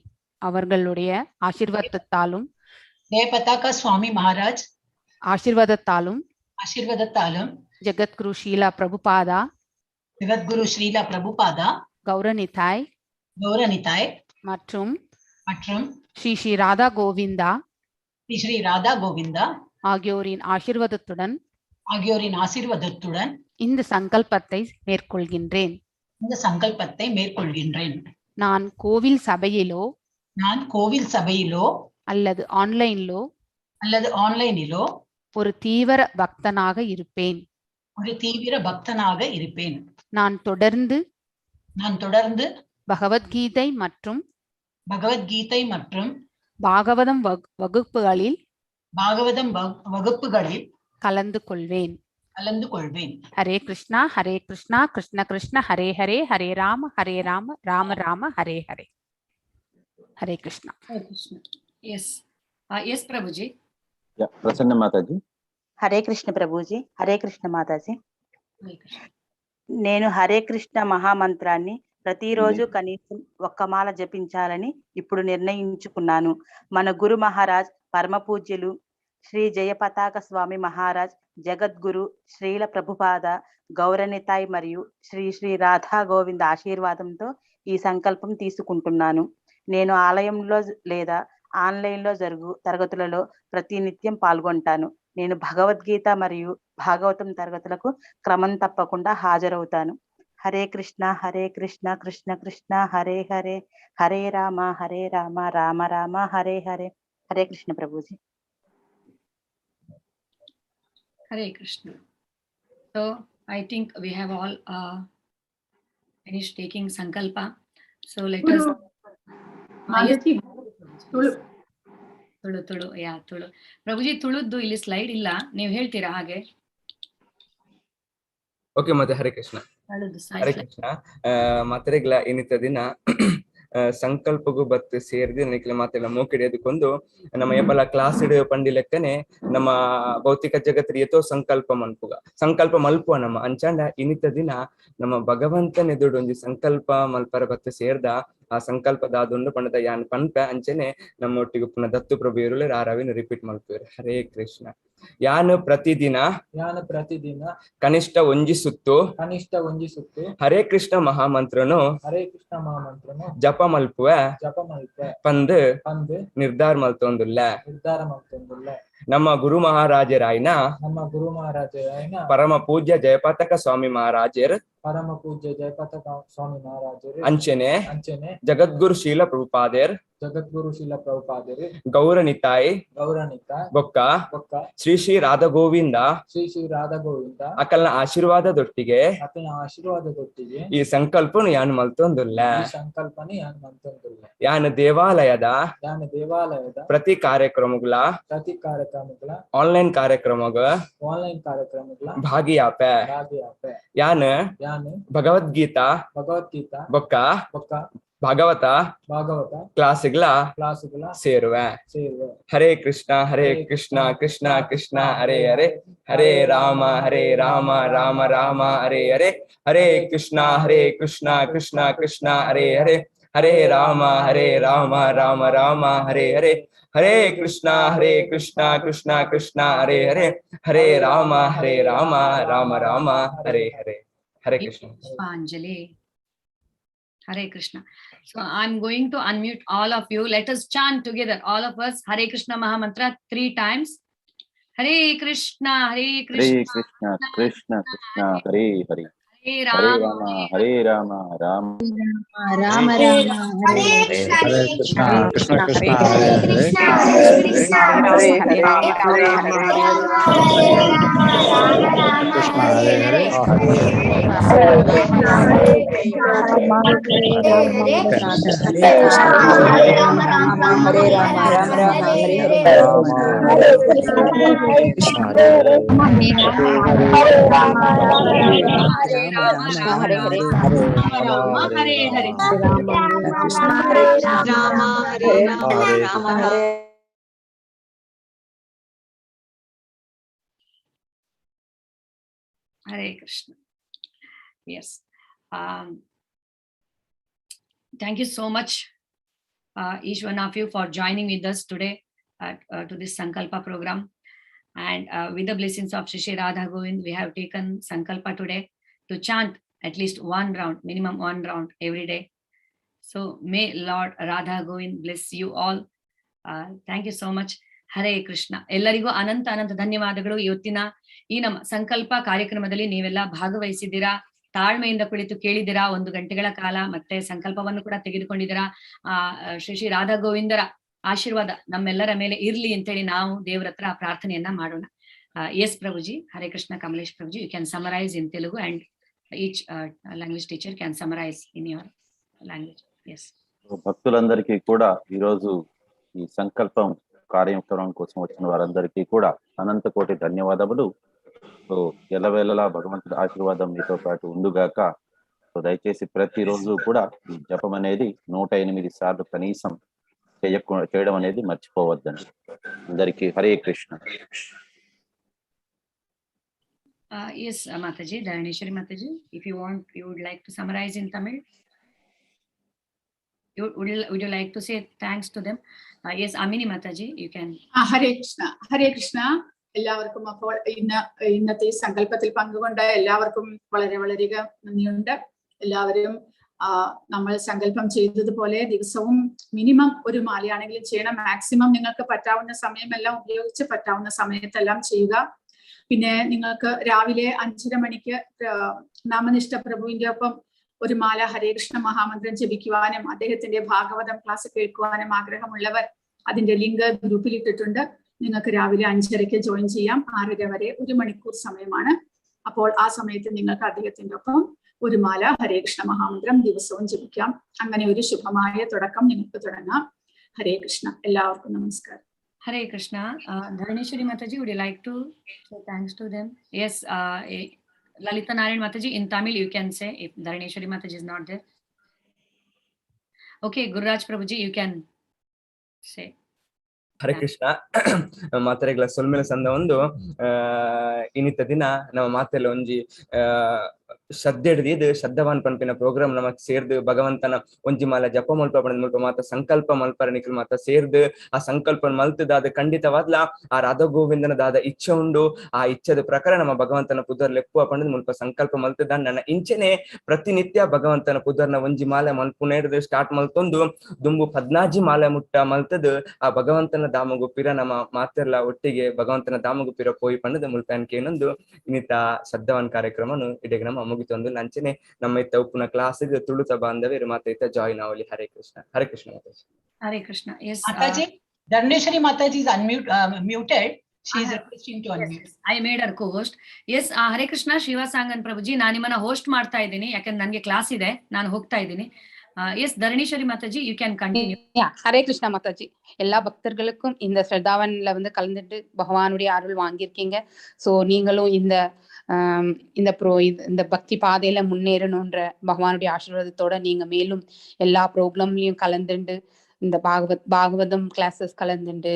அவர்களுடைய ஆசீர்வாதத்தாலும் ஜெயபதாகா சுவாமி மகாராஜ் ஆசீர்வாதத்தாலும் ஆசீர்வாதத்தாலும் ஜெகத்குரு ஷீலா பிரபுபாதா ஜெகத்குரு ஸ்ரீலா பிரபுபாதா கௌரநிதாய் கௌரநிதாய் மற்றும் மற்றும் ஸ்ரீ ஸ்ரீ ராதா கோவிந்தா ஸ்ரீ ஸ்ரீ ராதா கோவிந்தா ஆகியோரின் ஆசீர்வாதத்துடன் ஆகியோரின் ஆசீர்வாதத்துடன் இந்த சங்கல்பத்தை மேற்கொள்கின்றேன். இந்த சங்கல்பத்தை மேற்கொள்கின்றேன். நான் கோவில் சபையிலோ நான் கோவில் சபையிலோ அல்லது ஆன்லைனிலோ அல்லது ஆன்லைனிலோ ஒரு தீவிர பக்தனாக இருப்பேன். ஒரு தீவிர பக்தனாக இருப்பேன். நான் தொடர்ந்து நான் தொடர்ந்து பகவத்கீதை மற்றும் பகவத்கீதை மற்றும் பாகவதம் வகுப்புகளில் பாகவதம் வகுப்புகளில் கலந்து கொள்வேன். கலந்து கொள்வேன். Hare Krishna Hare Krishna Krishna Krishna Hare Hare Hare Rama Hare Rama Rama Rama Hare Hare. Hare Krishna. Hare Krishna. Yes yes Prabhuji. Yeah, Prasanna Mataji. Hare Krishna Prabhuji, Hare Krishna Mataji. Hare Krishna. నేను హరే కృష్ణ మహామంత్రాన్ని ప్రతిరోజు కనీసం ఒక్క మాల జపించాలని ఇప్పుడు నిర్ణయించుకున్నాను. మన గురు మహారాజ్ పరమ పూజ్యులు శ్రీ జయపతాక స్వామి మహారాజ్ జగద్గురు శ్రీల ప్రభుపాద గౌరనితాయ్ మరియు శ్రీ శ్రీ రాధా గోవింద ఆశీర్వాదంతో ఈ సంకల్పం తీసుకుంటున్నాను. నేను ఆలయంలో లేదా ఆన్లైన్లో జరుగు తరగతులలో ప్రతినిత్యం పాల్గొంటాను. నేను భగవద్గీత మరియు భాగవతం తరగతులకు క్రమం తప్పకుండా హాజరవుతాను. Hare Krishna Hare Krishna Krishna Krishna Hare Hare Hare Rama Hare Rama Rama Rama Hare Hare. Hare Krishna Prabhuji. Hare Krishna. So I think we have all finished taking Sankalpa. So let us. Mataji, Tulu. Tulu Tulu, ಯಾ, ತುಳು ಪ್ರಭುಜಿ. ತುಳುದ್ದು ಇಲ್ಲಿ ಸ್ಲೈಡ್ ಇಲ್ಲ, ನೀವು ಹೇಳ್ತೀರಾ ಹಾಗೆ? ಓಕೆ ಮತ್ತೆ ಹರೇ ಕೃಷ್ಣ. ತುಳುದ್ದು ಹರೇ ಕೃಷ್ಣ. ಮಾತ್ರೆಗ್ಲ ಇನ್ನಿತ ದಿನ ಸಂಕಲ್ಪಗೂ ಬತ್ತು ಸೇರಿದ ನಿಕ್ಲೆ ಮಾತೆಲ್ಲ ಮೂಕಿಡಿಯೋದಕ್ಕೊಂದು ನಮ್ಮ ಏಪಲ ಕ್ಲಾಸ್ ಇಡು ಪಂಡಿ ಲೆಕ್ಕನೆ ನಮ್ಮ ಭೌತಿಕ ಜಗತ್ತು ಏತೋ ಸಂಕಲ್ಪ ಮನ್ಪುಗ ಸಂಕಲ್ಪ ಮಲ್ಪುವ ನಮ್ಮ ಅಂಚಾಂಡ ಇನ್ನಿತ ದಿನ ನಮ್ಮ ಭಗವಂತನ ಎದುರು ಒಂಜಿ ಸಂಕಲ್ಪ ಮಲ್ಪರ ಬತ್ತು ಸೇರ್ದ ಆ ಸಂಕಲ್ಪ ದಾದೊಂದು ಪಂಡದ ಯಾನ್ ಪನ್ಪೆ ಅಂಚನೆ ನಮ್ಮ ಒಟ್ಟಿಗೆ ಪುನಃ ದತ್ತು ಪ್ರಭು ಇರುಳೆ ರಾರವಿನ ರಿಪೀಟ್ ಮಲ್ಪುವೆರ್. ಹರೇ ಕೃಷ್ಣ. ಯಾನು ಪ್ರತಿದಿನ ಯಾನು ಪ್ರತಿದಿನ ಕನಿಷ್ಠ ಒಂಜಿ ಸುತ್ತು ಕನಿಷ್ಠ ಒಂಜಿ ಸುತ್ತು ಹರೇ ಕೃಷ್ಣ ಮಹಾಮಂತ್ರನು ಹರೇ ಕೃಷ್ಣ ಮಹಾಮಂತ್ರನು ಜಪ ಮಲ್ಪುವೆ ಜಪ ಮಲ್ಪೆ ಪಂದ್ ಪಂದ್ ನಿರ್ಧಾರ ಮಲ್ತೊಂದುಲ್ಲ ನಿರ್ಧಾರ ಮಲ್ತೊಂದುಲ್ಲ. ನಮ್ಮ ಗುರು ಮಹಾರಾಜರಾಯ್ನ ನಮ್ಮ ಗುರು ಮಹಾರಾಜರಾಯ್ನ ಪರಮ ಪೂಜ್ಯ ಜಯಪತಾಕ ಸ್ವಾಮಿ ಮಹಾರಾಜರ್ ಪರಮ ಪೂಜ್ಯ ಜಯಪತಾಕ ಸ್ವಾಮಿ ಮಹಾರಾಜರು ಅಂಚನೆ ಅಂಚನೆ ಜಗದ್ಗುರು ಶೀಲ ಪ್ರಭುಪಾದೇರ್ ಜಗದ್ಗುರು ಶೀಲ ಪ್ರಭುಪಾದೇರು ಗೌರನಿತಾಯ್ ಗೌರನಿತಾಯ್ ಬೊಕ್ಕ ಬೊಕ್ಕ ಶ್ರೀ ಶ್ರೀ ರಾಧಾ ಗೋವಿಂದ ಶ್ರೀ ಶ್ರೀ ರಾಧಾ ಗೋವಿಂದ ಅಕಲ್ನ ಆಶೀರ್ವಾದದೊಟ್ಟಿಗೆ ಅಕಲ್ನ ಆಶೀರ್ವಾದದೊಟ್ಟಿಗೆ ಈ ಸಂಕಲ್ಪನು ಯಾನು ಮಲ್ತೊಂದುಲ್ಲ ಈ ಸಂಕಲ್ಪನೆ ಯಾನು ಮಲ್ತೊಂದುಲ್ಲ. ಯಾನು ದೇವಾಲಯದ ಯಾನು ದೇವಾಲಯದ ಪ್ರತಿ ಕಾರ್ಯಕ್ರಮಗಳ ಪ್ರತಿ ಕಾರ್ಯಕ್ರಮಗಳ ಆನ್ಲೈನ್ ಕಾರ್ಯಕ್ರಮಗ ಆನ್ಲೈನ್ ಕಾರ್ಯಕ್ರಮಗಳ ಭಾಗಿಯಾಪೆ ಭಾಗಿಯಾಪೆ. ಯಾನು ಯಾನು ಭಗವದ್ಗೀತಾ ಭಗವದ್ಗೀತಾ ಬೊಕ್ಕ ಬೊಕ್ಕ ಭಾಗವತ ಭಾಗವತ ಕ್ಲಾಸ್ಗಳ ಕ್ಲಾಸ್ಗಳ ಸೇರುವೆ. ಸೇರುವೆ. Hare Krishna Hare Krishna Krishna Krishna Hare Hare Hare Rama Hare Rama Rama Rama Hare Hare Hare Krishna Hare Krishna Krishna Krishna Hare Hare Hare Rama Hare Rama Rama Rama Hare Hare Hare Krishna Hare Krishna Krishna Krishna Hare Hare Hare Rama Hare Rama Rama Rama Hare Hare. Hare Krishna. Pushpanjali. Hare Krishna. So I'm going to unmute all of you. Let us chant together, all of us, Hare Krishna Mahamantra 3 times. Hare Krishna, Hare Hare Krishna, Krishna Krishna Krishna Hare Hare Hare Hare Rama Rama Hare Rama Rama Rama Rama Hare Hare Krishna Krishna Krishna Hare Hare Krishna Hare Krishna Krishna Hare Hare Rama Hare Rama Rama Rama Krishna Hare Hare Hare Hare Hare Hare Krishna Hare Rama Rama Rama Hare Rama Rama Rama Hare Hare Rama Krishna Hare Hare Hare Rama Rama Hare Rama Rama Hare Hare Rama Hare Hare Krishna Hare Rama Rama Hare Rama Hare Rama Hare Hare Krishna. Yes. Thank you so much, each one of you, for joining with us today to this Sankalpa program. And with the blessings of Shri Shri Radha Govind, we have taken Sankalpa today to chant at least one round, minimum one round every day. So may Lord Radha Govind bless you all. Thank you so much. Hare Krishna. ಎಲ್ಲರಿಗೂ ಅನಂತ ಅನಂತ ಧನ್ಯವಾದಗಳು. ಇವತ್ತಿನ ಈ ನಮ್ಮ ಸಂಕಲ್ಪ ಕಾರ್ಯಕ್ರಮದಲ್ಲಿ ನೀವೆಲ್ಲ ಭಾಗವಹಿಸಿದ್ದೀರಾ, ತಾಳ್ಮೆಯಿಂದ ಕುಳಿತು ಕೇಳಿದ್ದೀರಾ 1 ಗಂಟೆಗಳ ಕಾಲ, ಮತ್ತೆ ಸಂಕಲ್ಪವನ್ನು ಕೂಡ ತೆಗೆದುಕೊಂಡಿದ್ದೀರಾ. ಆ ಶ್ರೀ ಶ್ರೀ ರಾಧಾ ಗೋವಿಂದರ ಆಶೀರ್ವಾದ ನಮ್ಮೆಲ್ಲರ ಮೇಲೆ ಇರ್ಲಿ ಅಂತೇಳಿ ನಾವು ದೇವರ ಹತ್ರ ಪ್ರಾರ್ಥನೆಯನ್ನ ಮಾಡೋಣ. Yes Prabhuji, Hare Krishna Kamalesh Prabhuji, you can summarise in Telugu and each language teacher can summarise in your language. Yes. భక్తులందరికీ కూడా ఈరోజు ఈ సంకల్పం కార్యక్రమం కోసం వచ్చిన వారందరికీ కూడా అనంత కోటి ధన్యవాదములు. సో ఎల్లవేళలా భగవంతుడి ఆశీర్వాదం మీతో పాటు ఉండుగాక. సో దయచేసి ప్రతిరోజు కూడా ఈ జపం అనేది 108 సార్లు కనీసం చేయడం అనేది మర్చిపోవద్దండి. అందరికీ Hare Krishna. Yes, Mataji, Dharaneshwari Mataji, if you want, you would like to summarize in Tamil. Would you like to say thanks to them? Yes, Amini Mataji, you can. Hare Krishna, Hare Krishna. എല്ലാവർക്കും അപ്പോൾ ഇന്നത്തെ ഈ സങ്കല്പത്തിൽ പങ്കുകൊണ്ട എല്ലാവർക്കും വളരെ വളരെ നന്ദിയുണ്ട്. എല്ലാവരും നമ്മൾ സങ്കല്പം ചെയ്തതുപോലെ ദിവസവും മിനിമം ഒരു മാലയാണെങ്കിലും ചെയ്യണം. മാക്സിമം നിങ്ങൾക്ക് പറ്റാവുന്ന സമയമെല്ലാം ഉപയോഗിച്ച് പറ്റാവുന്ന സമയത്തെല്ലാം ചെയ്യുക. പിന്നെ നിങ്ങൾക്ക് രാവിലെ 5:30 മണിക്ക് നാമനിഷ്ഠ പ്രഭുവിന്റെ ഒപ്പം ഒരു മാല ഹരേ കൃഷ്ണ മഹാമന്ത്രം ജപിക്കുവാനും അദ്ദേഹത്തിന്റെ ഭാഗവതം ക്ലാസ് കേൾക്കുവാനും ആഗ്രഹമുള്ളവർ അതിന്റെ ലിങ്ക് ഗ്രൂപ്പിൽ ഇട്ടിട്ടുണ്ട്. നിങ്ങൾക്ക് രാവിലെ 5:30 ജോയിൻ ചെയ്യാം. 6:30 വരെ 1 മണിക്കൂർ സമയമാണ്. അപ്പോൾ ആ സമയത്ത് നിങ്ങൾക്ക് അദ്ദേഹത്തിന്റെ ഒപ്പം ഒരു മാല ഹരേ കൃഷ്ണ മഹാമന്ത്രം ദിവസവും ജപിക്കാം. അങ്ങനെ ഒരു ശുഭമായ തുടക്കം നിങ്ങൾക്ക് തുടങ്ങാം. ഹരേ കൃഷ്ണ. എല്ലാവർക്കും നമസ്കാരം. Hare Krishna. Dharaneshwari Mataji, would you like to say thanks to them? Yes, Lalita Narayan Mataji, in Tamil you can say if Dharaneshwari Mataji is not there. Okay, Gururaj Prabhuji, you can say. Hare Krishna. ಮಾತೆರೆಗಳ ಸೊಲ್ಮೆಲ ಸಂದ ಒಂದು ಇನ್ನಿತ ದಿನ ನಮ್ಮ ಮಾತೆಲ್ಲ ಒಂಜಿ ಶ್ರದ್ಧೆ ಶ್ರದ್ಧವಾನ್ ಪನ್ಪಿನ programme ನಮಕ್ ಸೇರ್ದು ಭಗವಂತನ ಒಂಜಿ ಮಾಲ ಜಪ ಮಲ್ಪ ಪಡೆದ ಮುಲ್ಪ ಮಾತ ಸಂಕಲ್ಪ ಮಲ್ಪರ ನಿಖಲ್ ಮಾತ ಸೇರ್ದು ಆ ಸಂಕಲ್ಪ ಮಲ್ತದಾದ ಖಂಡಿತವಾದ್ಲ ಆ ರಾಧಾ ಗೋವಿಂದನ ದಾದ ಇಚ್ಛೆ ಉಂಡು. ಆ ಇಚ್ಛೆದ ಪ್ರಕಾರ ನಮ್ಮ ಭಗವಂತನ ಪುದರ್ ಲೆಪ್ಪುವ ಪಂಡದ ಮುಲ್ಪ ಸಂಕಲ್ಪ ಮಲ್ತದ ನನ್ನ ಇಂಚೆನೆ ಪ್ರತಿನಿತ್ಯ ಭಗವಂತನ ಪುದರ್ನ ಒಂಜಿ ಮಾಲೆ ಮಲ್ಪುನೇರ್ದು ಸ್ಟಾರ್ಟ್ ಮಲ್ತೊಂದು ದುಂಬು 14 ಮಾಲೆ ಮುಟ್ಟ ಮಲ್ತದ ಆ ಭಗವಂತನ ದಾಮಗು ಪಿರ ನಮ್ಮ ಮಾತೆಲ್ಲ ಒಟ್ಟಿಗೆ ಭಗವಂತನ ದಾಮಗು ಪಿರ ಪೋಯಿ ಪಂಡದ ಮುಲ್ಪ ಏನೊಂದು ಇನ್ನಿತ ಶ್ರದ್ಧವಾನ್ ಕಾರ್ಯಕ್ರಮನು ಇಡೀ ನಮ್ಮ ಮುಗಿತೊಂದು ನಂಚನೆ ನಮ್ಮ ಇತ್ತ ಉಪ್ಪುನ ಕ್ಲಾಸ್ ತುಳುತ ಬಾಂಧವ್ಯರು ಮಾತ ಇತ್ತ ಜಾಯಿನ್ ಆವಲಿ. ಹರೇ ಕೃಷ್ಣ. ಹರೇ ಕೃಷ್ಣ ಮಾತಾಜಿ. Hare Krishna. Yes. Mataji, Dharneshwari Mataji is unmute, muted. She is requesting to unmute. Yes, I made her co-host. Yes, Hare Krishna Shivasangan Prabhuji, ನಾನು ನಿಮ್ಮನ್ನ ಹೋಸ್ಟ್ ಮಾಡ್ತಾ ಇದ್ದೀನಿ, ಯಾಕಂದ್ರೆ ನನಗೆ ಕ್ಲಾಸ್ ಇದೆ, ನಾನು ಹೋಗ್ತಾ ಇದ್ದೀನಿ. Yes, Dharaneshwari Mataji, you can continue. Hare Krishna Mataji. எல்லா பக்தர்களுக்கும் இந்த ஸ்ரத்தாவன்ல வந்து கலந்துட்டு பகவானுடைய அருள் வாங்கியிருக்கீங்க. ஸோ நீங்களும் இந்த இந்த இந்த பக்தி பாதையில முன்னேறணுன்ற பகவானுடைய ஆசீர்வாதத்தோட நீங்க மேலும் எல்லா ப்ரோக்ராம்லயும் கலந்துண்டு இந்த பாகவதம் கிளாஸஸ் கலந்துண்டு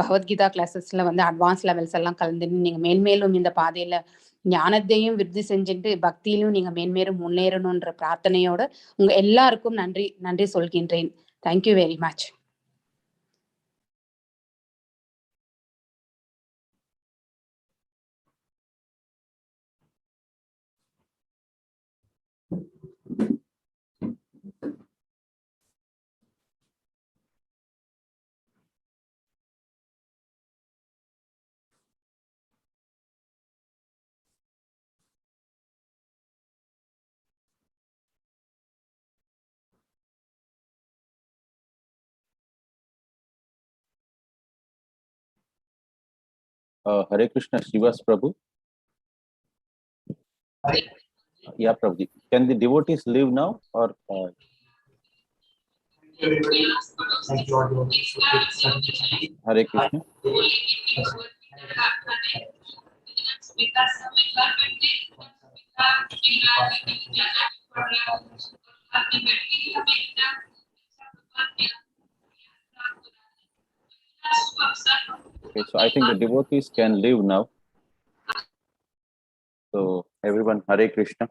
பகவத்கீதா கிளாஸஸ்ல வந்து அட்வான்ஸ் லெவல்ஸ் எல்லாம் கலந்துண்டு நீங்க மேன்மேலும் இந்த பாதையில ஞானத்தையும் விருத்தி செஞ்சுட்டு பக்தியிலும் நீங்க மேன்மேலும் முன்னேறணுன்ற பிரார்த்தனையோட உங்க எல்லாருக்கும் நன்றி நன்றி சொல்கின்றேன். Thank you very much. Hare Krishna Srivas Prabhu. Yeah, Prabhuji. Can the devotees leave now or Everybody, thank you all devotees for starting the chanting. Hare Krishna? Okay, so I think the devotees can leave now. So everyone, Hare Krishna.